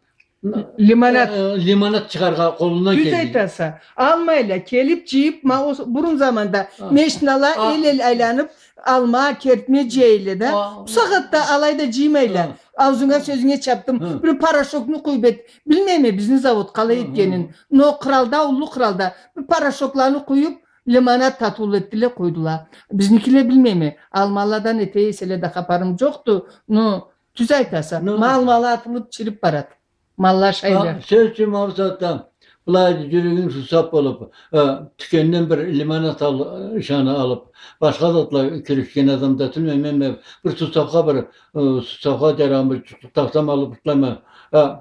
лимонад. Э, лимонад чыгъаргъа къолундан келди. Тюз айтаса. Алмайла, келиб, джыйыб, ма о с-, бурун заманда машинала эл-эл айланыб, алма, кертме джыйыла да. Бусагъатда алайда джыймайла. Аузунга, сёзюнге чабдым. Бир порошокну къуюб эт. Билмейме бизни завод къалай этгенин. Но къралда, уллу къралда бир порошокланы къуюб, лимонад татыулу этдиле, къойдула. Бизникиле билмейме. Алмаладан эте эселе да хапарым джокъду, но Тюз айтаса. Ну. Ма алмала атылыб, чириб барады. Малла ашайла. Сёз ючюн, ма бусагъатда былай джюрегинг сусаб болуб, э, тюкенден бир лимонад ал-, э, шаны алыб, башха затла кюрешген адамда тюлме, мен, мен бир сусабха бир, э, сусабха джарагъан бир джукълукъ тапсам алыб ушламан. Э,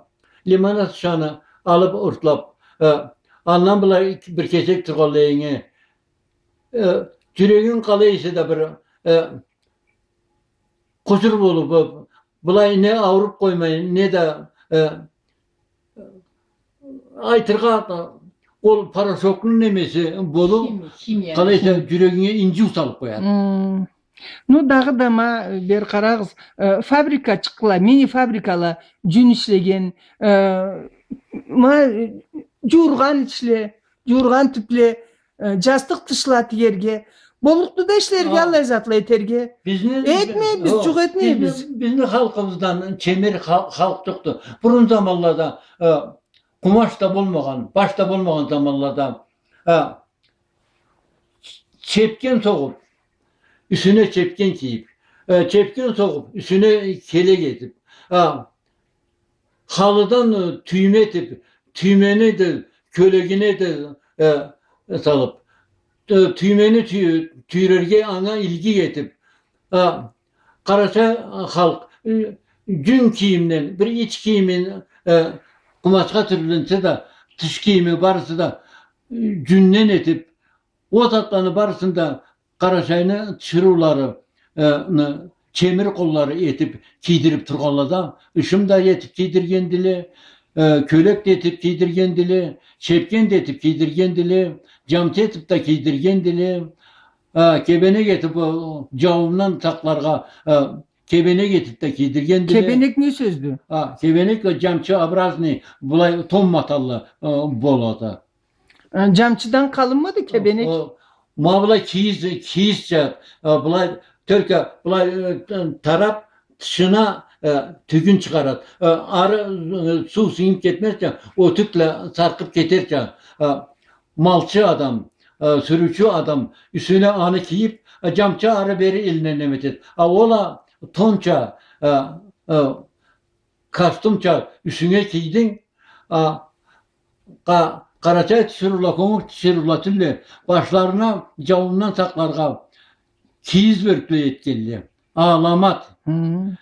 лимонад шаны алыб уртлаб, э, андан былай бир кесек тургъанлайынга, э, джюрегинг къалай эсе да бир, э, къучур болуб, былай не ауруб къоймай, не да, э, айтыргъа, ол порошокну немеси болуб, къалай эсе, джюрегинге инджиу салыб къояды. Ну, дагъыда ма бир къарагъыз, э, фабрикачыкъла, мини-фабрикала джюн ишлеген, э, ма, э, джуургъан ичле, джуургъан тюпле, э, джастыкъ тышла тиерге. Боллукъду да ишлерге, аллай затла этерге. Бизни, этмейбиз, джукъ этмейбиз. Бизни, бизни халкъыбыздан чемер хал-, халкъ джокъду. Бурун заманлада, э, къумач да болмагъан, баш да болмагъан заманлада, э, чепкен согъуб, юсюне чепкен кийиб, э, чепкен согъуб, юсюне келек этиб, э, халыдан, э, тюйме этиб, тюймени да, кёлегине да, э, салыб, э, тюймени тюй-, тюйрерге анга илгик этиб, э, къарачай халкъ, э, джюн кийимден, бир ич кийимин, э, къумачха тюрленсе да, тыш кийими барысы да, э, джюнден этиб, ол затланы барысын да Къарачайны тиширыулары, э, ны, чемир къоллары этиб кийдириб тургъанла да, ушум да этиб кийдиргендиле, э, кёлек да этиб кийдиргендиле, чепкен да этиб кийдиргендиле, джамчы этиб да кийдиргендиле, э, кебенек этиб, э, джауумдан сакъларгъа, э, кебенек этиб да кийдиргендиле. Кебенек не сёздю? А, кебенек, э, джамчыобразный, былай тон маталлы, э, болады. Э, джамчыдан къалынмыды кебенек? О, о, ма былай кийиз, кийизча, э, былай, только былай, э, тараб, тышына, э, тюгюн чыгъарад. Э, ары, э, суу сингиб кетмезча, о тюк бла саркъыб кетерча, э, малчы адам, э, сюрюучю адам юсюне аны кийиб, э, джамчы ары-бери элине неме этед. А ол а тонча, э, э, костюмча юсюнге кийдинг, а, къа-, къарачай тиширыула, къонгур тиширыула тюлле, башларына джауумдан сакъларгъа кийиз бёркле этгенле. Аламат. Хы.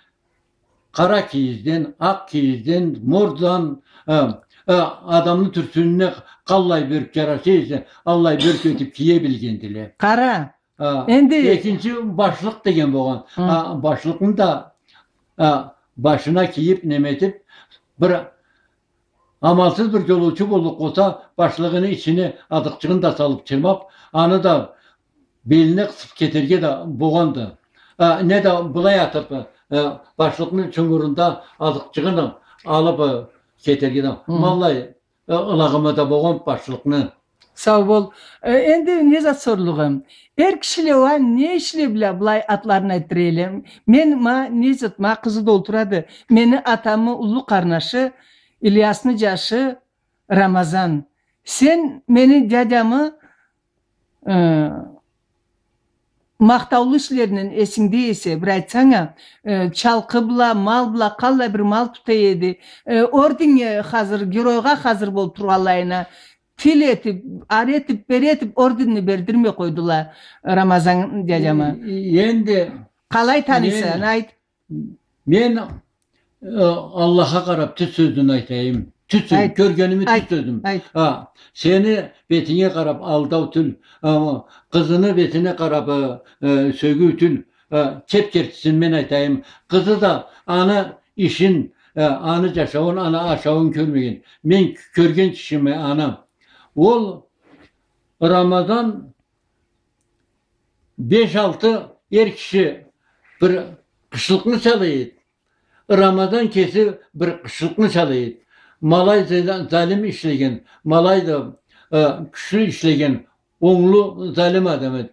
Къара кийизден, акъ кийизден, мордан, а, а, адамны тюрсюнюне къаллай бёрк джараша эсе, аллай бёрк этиб кие билгендиле. Къара. А, энди экинчи башлыкъ деген болгъан. Хы. А, башлыкъны да, а, башына кийиб, неме этиб, бир амалсыз бир джолоучу боллукъ болса, башлыгъыны ичине азыкъчыгъын да салыб чырмаб, аны да белине къысыб кетерге да болгъанды. А, не да былай атыб, а, башлыкъны чунгурунда азыкъчыгъын алыб, а, кетерге да. Хы. Ма аллай, э, ылагъымы да болгъан башлыкъны. Сау бол. Э, энди не зат сорлугъу? Эр кишиле уа не ишле бла былай атларын айтдыра эле? Мен ма не зат, ма къызы да олтурады. Мени атамы уллу къарнашы, Ильясны джашы Рамазан. Сен мени дядямы, э, махтаулу ишлеринден эсингде эсе, бир айтсанг а, э, чалкъы бла, мал бла, къаллай бир мал тута эди. Э, орденнге хазыр, геройгъа хазыр болуб тургъанлайына, тил этиб, ары этиб, бери этиб, орденни бердирмей къойдула Рамазан дядяма. Э, энди Къалай таныйса, мен, айт. Мен, э, Аллахха къарап тюз сёзню айтайым. Тюз сёз, айт, кёргеними тюз, айт, сёзню. Айт. Ха, сени бетинге къарап алдау тюл, а, къызыны бетине къарап, э, э, сёгюу тюл, э, кеп-кертисин мен айтайым. Къызы да аны ишин, э, аны джашауун, аны ашауун кёрмеген. Мен кёрген кишиме аны. Ол Рамазан беш-алты эр киши бир къышлыкъны чала эди. Рамазан кеси бир къышлыкъны чала эди. Ма алай за-, залим ишлеген, ма алай да, э, кючлю ишлеген, онглу залим адам эди.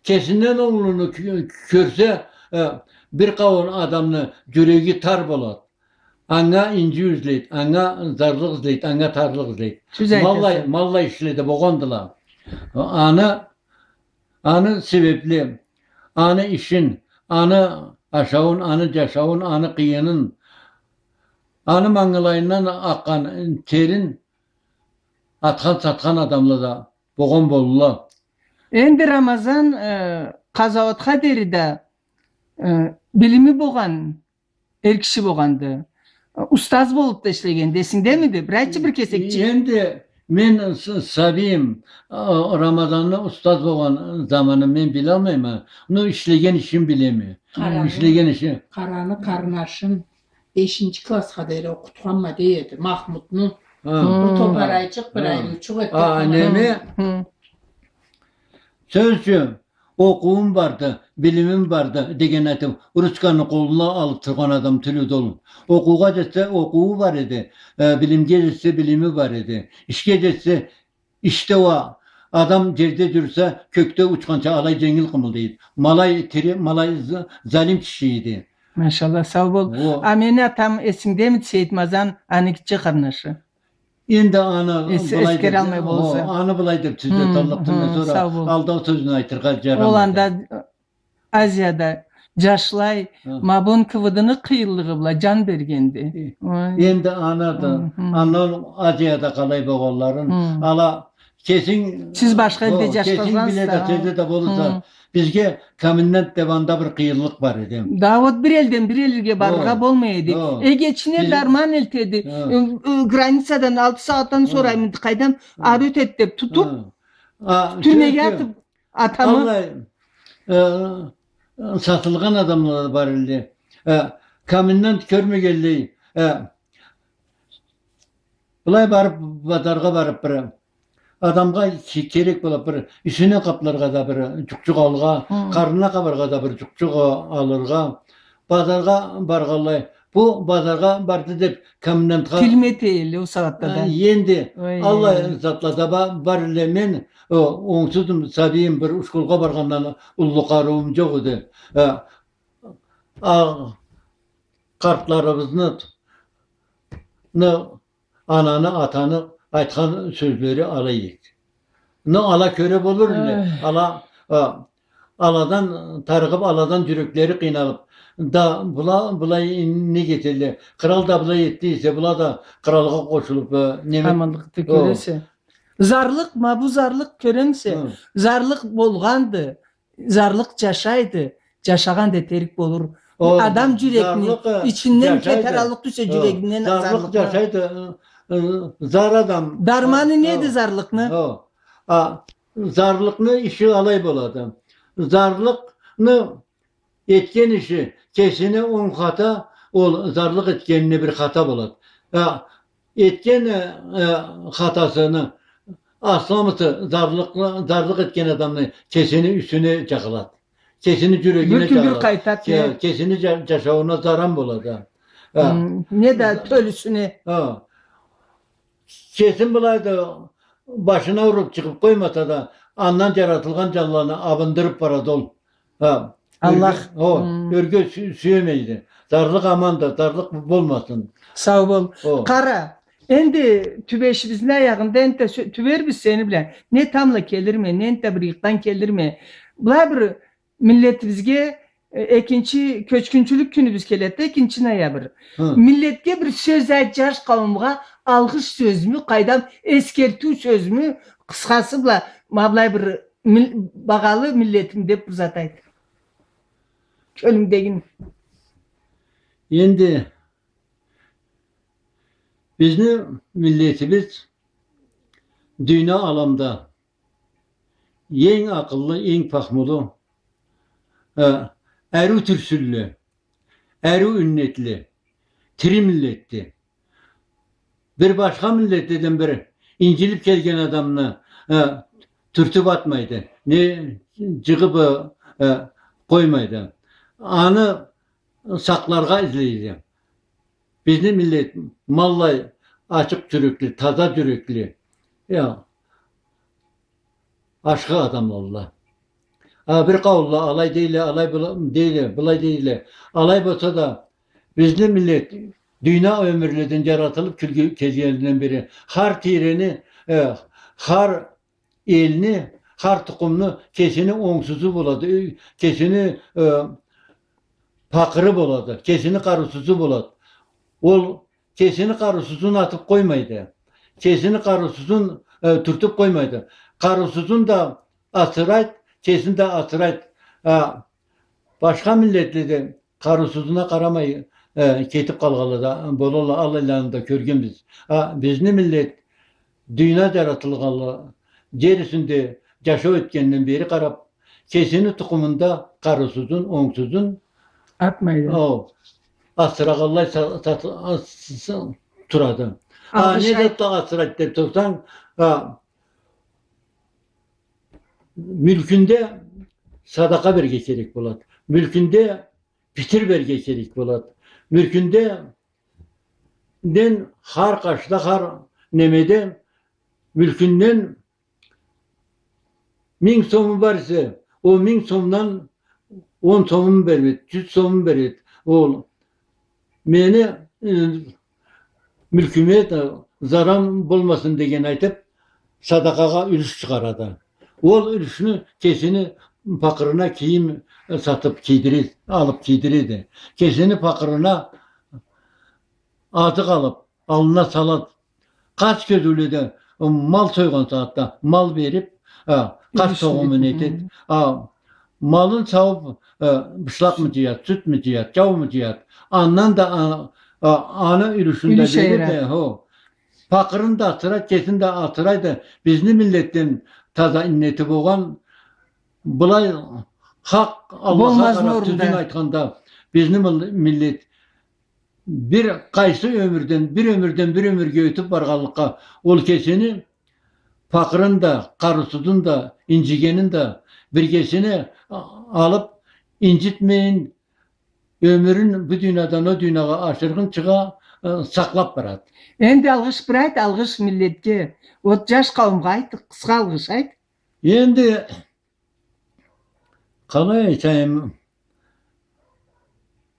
Кесинден онглуну кё-, кёрсе, э, бир къауум адамны джюреги тар болады. Анга инджиу излейди, анга зарлыкъ излейди, анга тарлыкъ излейди. Тюз айтаса. Ма аллай, ма аллай ишледи болгъандыла. Аны, аны себепли, аны ишин, аны ашауун, аны джашауун, аны къыйынын, аны мангылайындан акъгъан терин атхан-сатхан адамла да болгъан болурла. Энди Рамазан, э, къазауатха дери да, э, билими болгъан эр киши болгъанды. Устаз болуп да ишлегенди, эсингдемиди? Бир айтчы, бир кесекчик. Энди мен с-, сабийим, а, Рамазанны устаз болгъан заманын мен билалмайма. Ну, ишлеген ишин билеме. Къараны, ишлеген иши. Къараны къарнашын бешинчи классха дери окъутханма дей эди. Махмутну. Ха. Бир топарайчыкъ, бир айрычыкъ этип. А, неме? Хы. Сёз ючюн, окъуум барды, билимим барды, деген айтып, ручканы къолуна алып тургъан адам тюл эди ол. Окъуугъа джетсе, окъууу бар эди, э, билимге джетсе, билими бар эди. Ишге джетсе, ишде уа адам джерде джюрюсе, кёкде учханча алай дженгил къымылдайды. Ма алай тири, ма алай за-, залим киши эди. Машалла, сау бол. О. А мени атам эсингдемиди, Сейитмазан, аны гитче къарнашы? Энди аны эс-, былай эсгере деп, алмай о, болса. Аны былай деп сёз эталлыкъды, мен сора алдау сёзню айтыргъа джарамайды. Ол анда Азияда джашлай, ма бу НКВД-ны къыйынлыгъы бла джан бергенди. Э, ой. Энди аны да, андан Азияда къалай болгъанларын, ала кесинг, сиз башха элде джашагъансыз да, кесинг биле да, терде да болурса, бизге комендант деп анда бир къыйынлыкъ бар эди. Да, вот бир элден бир элге барыргъа болмай эди. Эгечине дарман элтеди. Э, э, границадан алты сагъатдан сора къайдам, ары ётеди деп тутуп, тюрмеге атып, атамы? Аллай, э, сатылгъан адамла да бар элде. Э, комендант кёрмегенлей, э, былай барып, базаргъа барып бир адамгъа ке-, керек болуп бир юсюне къапларгъа да бир джукъ-джукъ алыргъа, къарнына къабаргъа да бир джукъ-джукъ алыргъа, базаргъа баргъанлай. Бу базаргъа барды деп комендантха тилме этелле ол сагъатда да. Э, энди аллай затла да ба-, бар элле. Мен, о, онгсузум, сабийим, бир ушколгъа баргъандан уллу къарыуум джокъ эди. Э, а, къартларыбызны ны, ананы, атаны айтхан сёзлери алай эди. Ну, ала кёре болур элле. Ала, а, аладан тарыгъып, аладан джюреклери къыйналып. Да, была, былай не этелле? Кърал да былай этди эсе, была да къралгъа къошулуп, э, неме. Аманлыкъды, кёресе. Зарлыкъ, ма бу зарлыкъ, кёремисе? Зарлыкъ болгъанды. Зарлыкъ джашайды, джашагъан да этерик болур. Адам джюрекни ичинден кетер, аллыкъ тюшсе джюрегинден зарлыкъны. Зарлыкъ джашайды, э, э, зар адам. Дарманы неди зарлыкъны? А, зарлыкъны иши алай болады. Зарлыкъны этген иши кесине онг хата, ол зарлыкъ этгенине бир хата болады. А, этген, э, э, хатасыны асламысы зарлыкъ, зарлыкъ этген адамны кесини юсюне джагъылады. Кесини джюрегине джагъылады. Бир тюрлю къайтады, ке-, не? Кесини джа-, джашаууна заран болады. Э, не да тёлюсюне. Э. Кесин былай да башына уруп чыгъып къоймаса да, андан джаратылгъан джанланы абындырып барады ол. Ха, Аллах. Ёрге, о, ёрге сю-, сюемейди. Зарлыкъ аманды, зарлыкъ болмасын. Сау бол. О. Къара, энди тюбешибизни аягъында энтда сё-, тюбербиз сени бла. Не тамбла келирме, не энтда бир ыйыкъдан келирме. Былай бир миллетибизге, э, экинчи кёчгюнчюлюк кюнюбюз келеди да, экинчи ноябрь. Хы. Миллетге бир сёз айт, джаш къауумгъа алгъыш сёзмю, къайдам, эсгертиу сёзмю, къысхасы бла, ма былай бир мил-, багъалы миллетим деп бир зат айт. кёлюнгдегин. Энди бизни миллетибиз дюйню аламда энг акъыллы, энг пахмулу, э, ариу тюрсюнлю, ариу иннетли, тири миллетди. Бир башха миллетледен бир инджилиб келген адамны, э, тюртюб атмайды, не джыгъыб, э, къоймайды. Аны сакъларгъа излейди. Бизни миллет маллай ачыкъ джюрекли, таза джюрекли, я, ашхы адамладыла. А, бир къауумла алай дейле, алай была-, дейле, былай дейле. Алай болса да, бизни миллет дюйню ёмюрледен джаратылыб кёлге-, келгенинден бери хар тийрени, э, хар элни, хар тукъумну кесини онгсузу болады, э, кесини, э, пакъыры болады, кесини къарыусузу болады. Ол кесини къарыусузун атыб къоймайды. Кесини къарыусузун, э, тюртюб къоймайды. Къарыусузун да асырайды, кесин да асырайды. А, башха миллетледе къарыусузуна къарамай, э, кетиб къалгъанла да болалла, алайланы да кёргенбиз. А, бизни миллет дюйню джаратылгъанлы, джер юсюнде джашау этгенинден бери къараб, кесини тукъумунда къарыусузун, онгсузун атмайды. О, асырагъанлай са-, сат-, а, с-, с-, турады. А, не затла асырайды деб турсанг, а, мюлкюнде садакъа берирге керек болады. Мюлкюнде питир берирге керек болады. Мюлкюнде ден хар къашда, хар немеде мюлкюнден минг сому бар эсе, ол минг сомдан он сомун береди, джюз сомун береди. Ол мени, э, мюлкюме да заран болмасын деген айтыб, садакъагъа юлюш чыгъарады. Ол юлюшню кесини пакъырына кийим, э, сатыб кийдиреди, алыб кийдиреди. Кесини пакъырына азыкъ алыб, аллына салады. Къач кёзюуледе, э, мал сойгъан сагъатда мал бериб, э, къач согъумун этеди. А, малын саууб, э, бышлакъмы джыяды, сютмю джыяды, джауму джыяды. Андан да, а, а, аны юлюшюн да береди, хо. Пакъырын да асырайды, кесин да асырайды. Бизни миллетден таза иннети болгъан, былай хакъ Аллахха къараб, тюзюн айтханда, бизни мил-, миллет бир къайсы ёмюрден, бир ёмюрден бир ёмюрге ётюб баргъанлыкъгъа, ол кесини пакъырын да, къарыусузун да, инджигенин да биргесине а-, алыб, инджитмейин, ёмюрюн бу дуниядан о дуниягъа ашыргъынчыгъа, э, сакълаб барады. Энди алгъыш бир айт, алгъыш миллетге, ол джаш къауумгъа айт, къысха алгъыш айт. Энди къалай айтайым,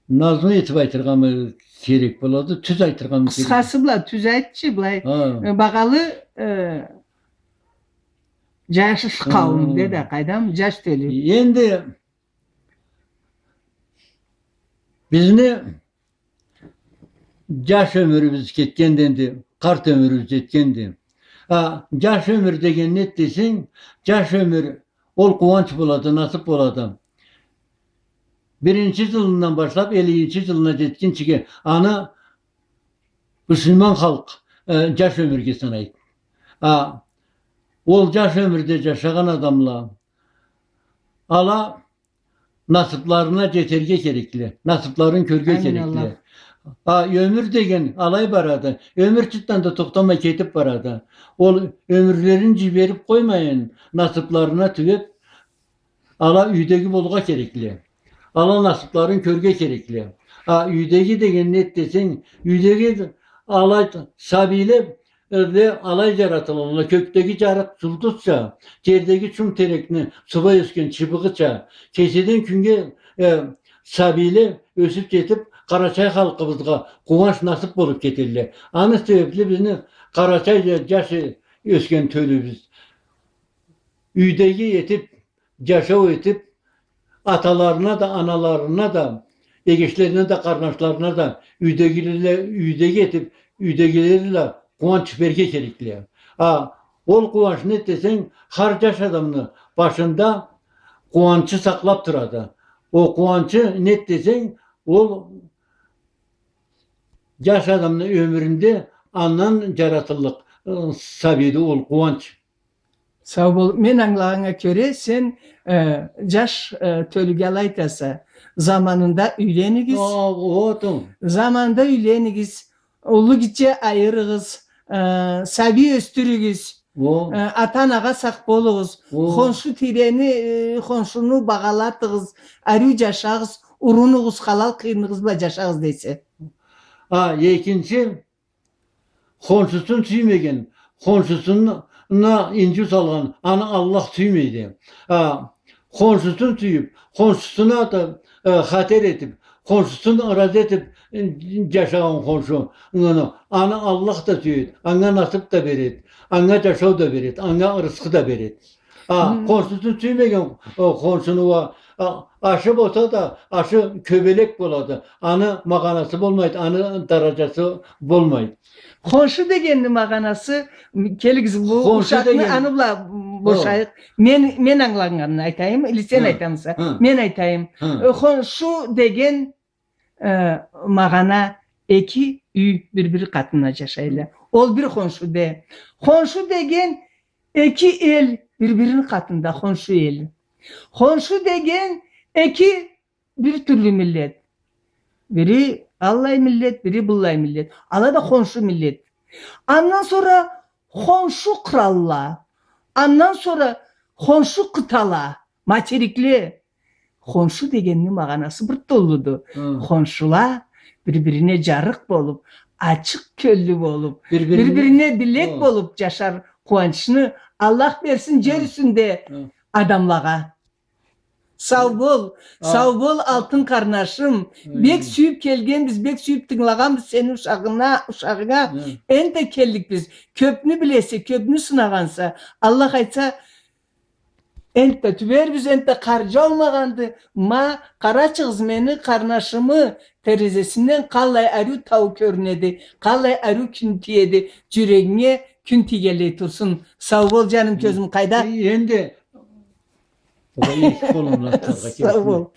назму этиб айтыргъамы керек болады, тюз айтыргъамы керек? Къысхасы бла тюз айтчы, былай, э, багъалы, э, джаш къауум деди, къайдам, джаш тёлю. Энди бизни джаш ёмюрюбюз кетгенди энди, къарт ёмюрюбюз джетгенди. А, джаш ёмюр деген не десенг, джаш ёмюр ол къууанч болады, насыб болады. Биринчи джылындан башлаб эллинчи джылына джетгинчиге аны муслиман халкъ, э, джаш ёмюрге санайды. А, ол джаш ёмюрде джашагъан адамла, ала насыбларына джетерге керекли, насыбларын кёрге керекли. А, ёмюр деген алай барады, ёмюр чыртдан да тохтамай кетиб барады. Ол ёмюрлерин джибериб къоймайын, насыбларына тюбеб, ала юйдеги болургъа керекли. Ала насыбларын кёрге керекли. А, юйдеги деген не десенг, юйдеги ала сабийле, э, алай джаратылгъанла, кёкдеги джарыкъ джулдузча, джердеги чум терекни субай ёсген чыбыгъыча, кечеден кюннге, э, сабийле ёсюб джетиб, къарачай халкъыбызгъа къууанч, насыб болуб кетелле. Аны себебли бизни къарачай джа-, джаш, э, ёсген тёлюбюз юйдеги этиб, джашау этиб, аталарына да, аналарына да, эгечлерине да, къарнашларына да юйдегиле-, юйдеги этиб, юйдегилери бла къууанч берге керекли. А, ол къууанч не десенг, хар джаш адамны башында къууанчы сакълаб турады. Ол къууанчы нед десенг, ол джаш адамны ёмюрюнде андан джаратыллыкъ, э, сабийди ол къууанч. Сау бол. Мен ангылагъаннга кёре, сен, э, джаш, э, тёлюге алай айтаса, заманында юйленигиз. О, о, ту. Заманында юйленигиз, уллу гитче айырыгъыз, э, сабий ёсдюрюгюз, о, э, ата-анагъа сакъ болугъуз, о, хоншу тийрени, э, хоншуну багъалатыгъыз, ариу джашагъыз, урунугъуз, халал къыйыныгъыз бла джашагъыз десе. А, экинчи, хоншусун сюймеген, хоншусуна инджиу салгъан, аны Аллах сюймейди. А, хоншусун сюйюб, хоншусуна да, э, хатер этиб, хоншусун ыразы этиб, э, джашагъан хоншу, аны, аны Аллах да сюеди, анга насыб да береди, анга джашау да береди, анга ырысхы да береди. А, хоншусун сюймеген, э, хоншуну уа, а, ашы болса да, ашы кёбелек болады. Аны магъанасы болмайды, аны дараджасы болмайды. Хоншу дегенни магъанасы, м, келигиз, бу ушакъны аны бла, м, бошайыкъ. Мен, мен ангылагъанны айтайым, или сен айтамыса? Мен айтайым. Э, хоншу деген э, магъана эки юй бир-бири къатында джашайла. Ол бир хоншу де. Хоншу деген эки эл бир-бирини къатында, хоншу эл. Хоншу деген эки бир тюрлю миллет. Бири аллай миллет, бири быллай миллет. Ала да хоншу миллет. Андан сора хоншу къралла. Андан сора хоншу къытала, материкле. Хоншу дегенни магъанасы бир толуду. Хоншула бир-бирине джарыкъ болуб, ачыкъ кёллю болуб, бир-бирине билек болуб джашар къууанчны Аллах берсин джер юсюнде адамлагъа. Сау бол, сау бол, алтын къарнашым. Бек сюйюб келгенбиз, бек сюйюб тынгылагъанбыз сени ушагъына, ушагъынга. Энтда келликбиз. Кёбню билесе, кёбню сынагъанса, Аллах айтса, энтда тюбербиз, энтда къар джаумагъанды. Ма, къарачыгъыз мени къарнашымы терезесинден къаллай ариу тау кёрюнеди, къаллай ариу кюн тиеди, джюрегинге кюн тийгенлей турсун. Сау бол, джаным, кёзюм, къайда? Э, энди, сау бол.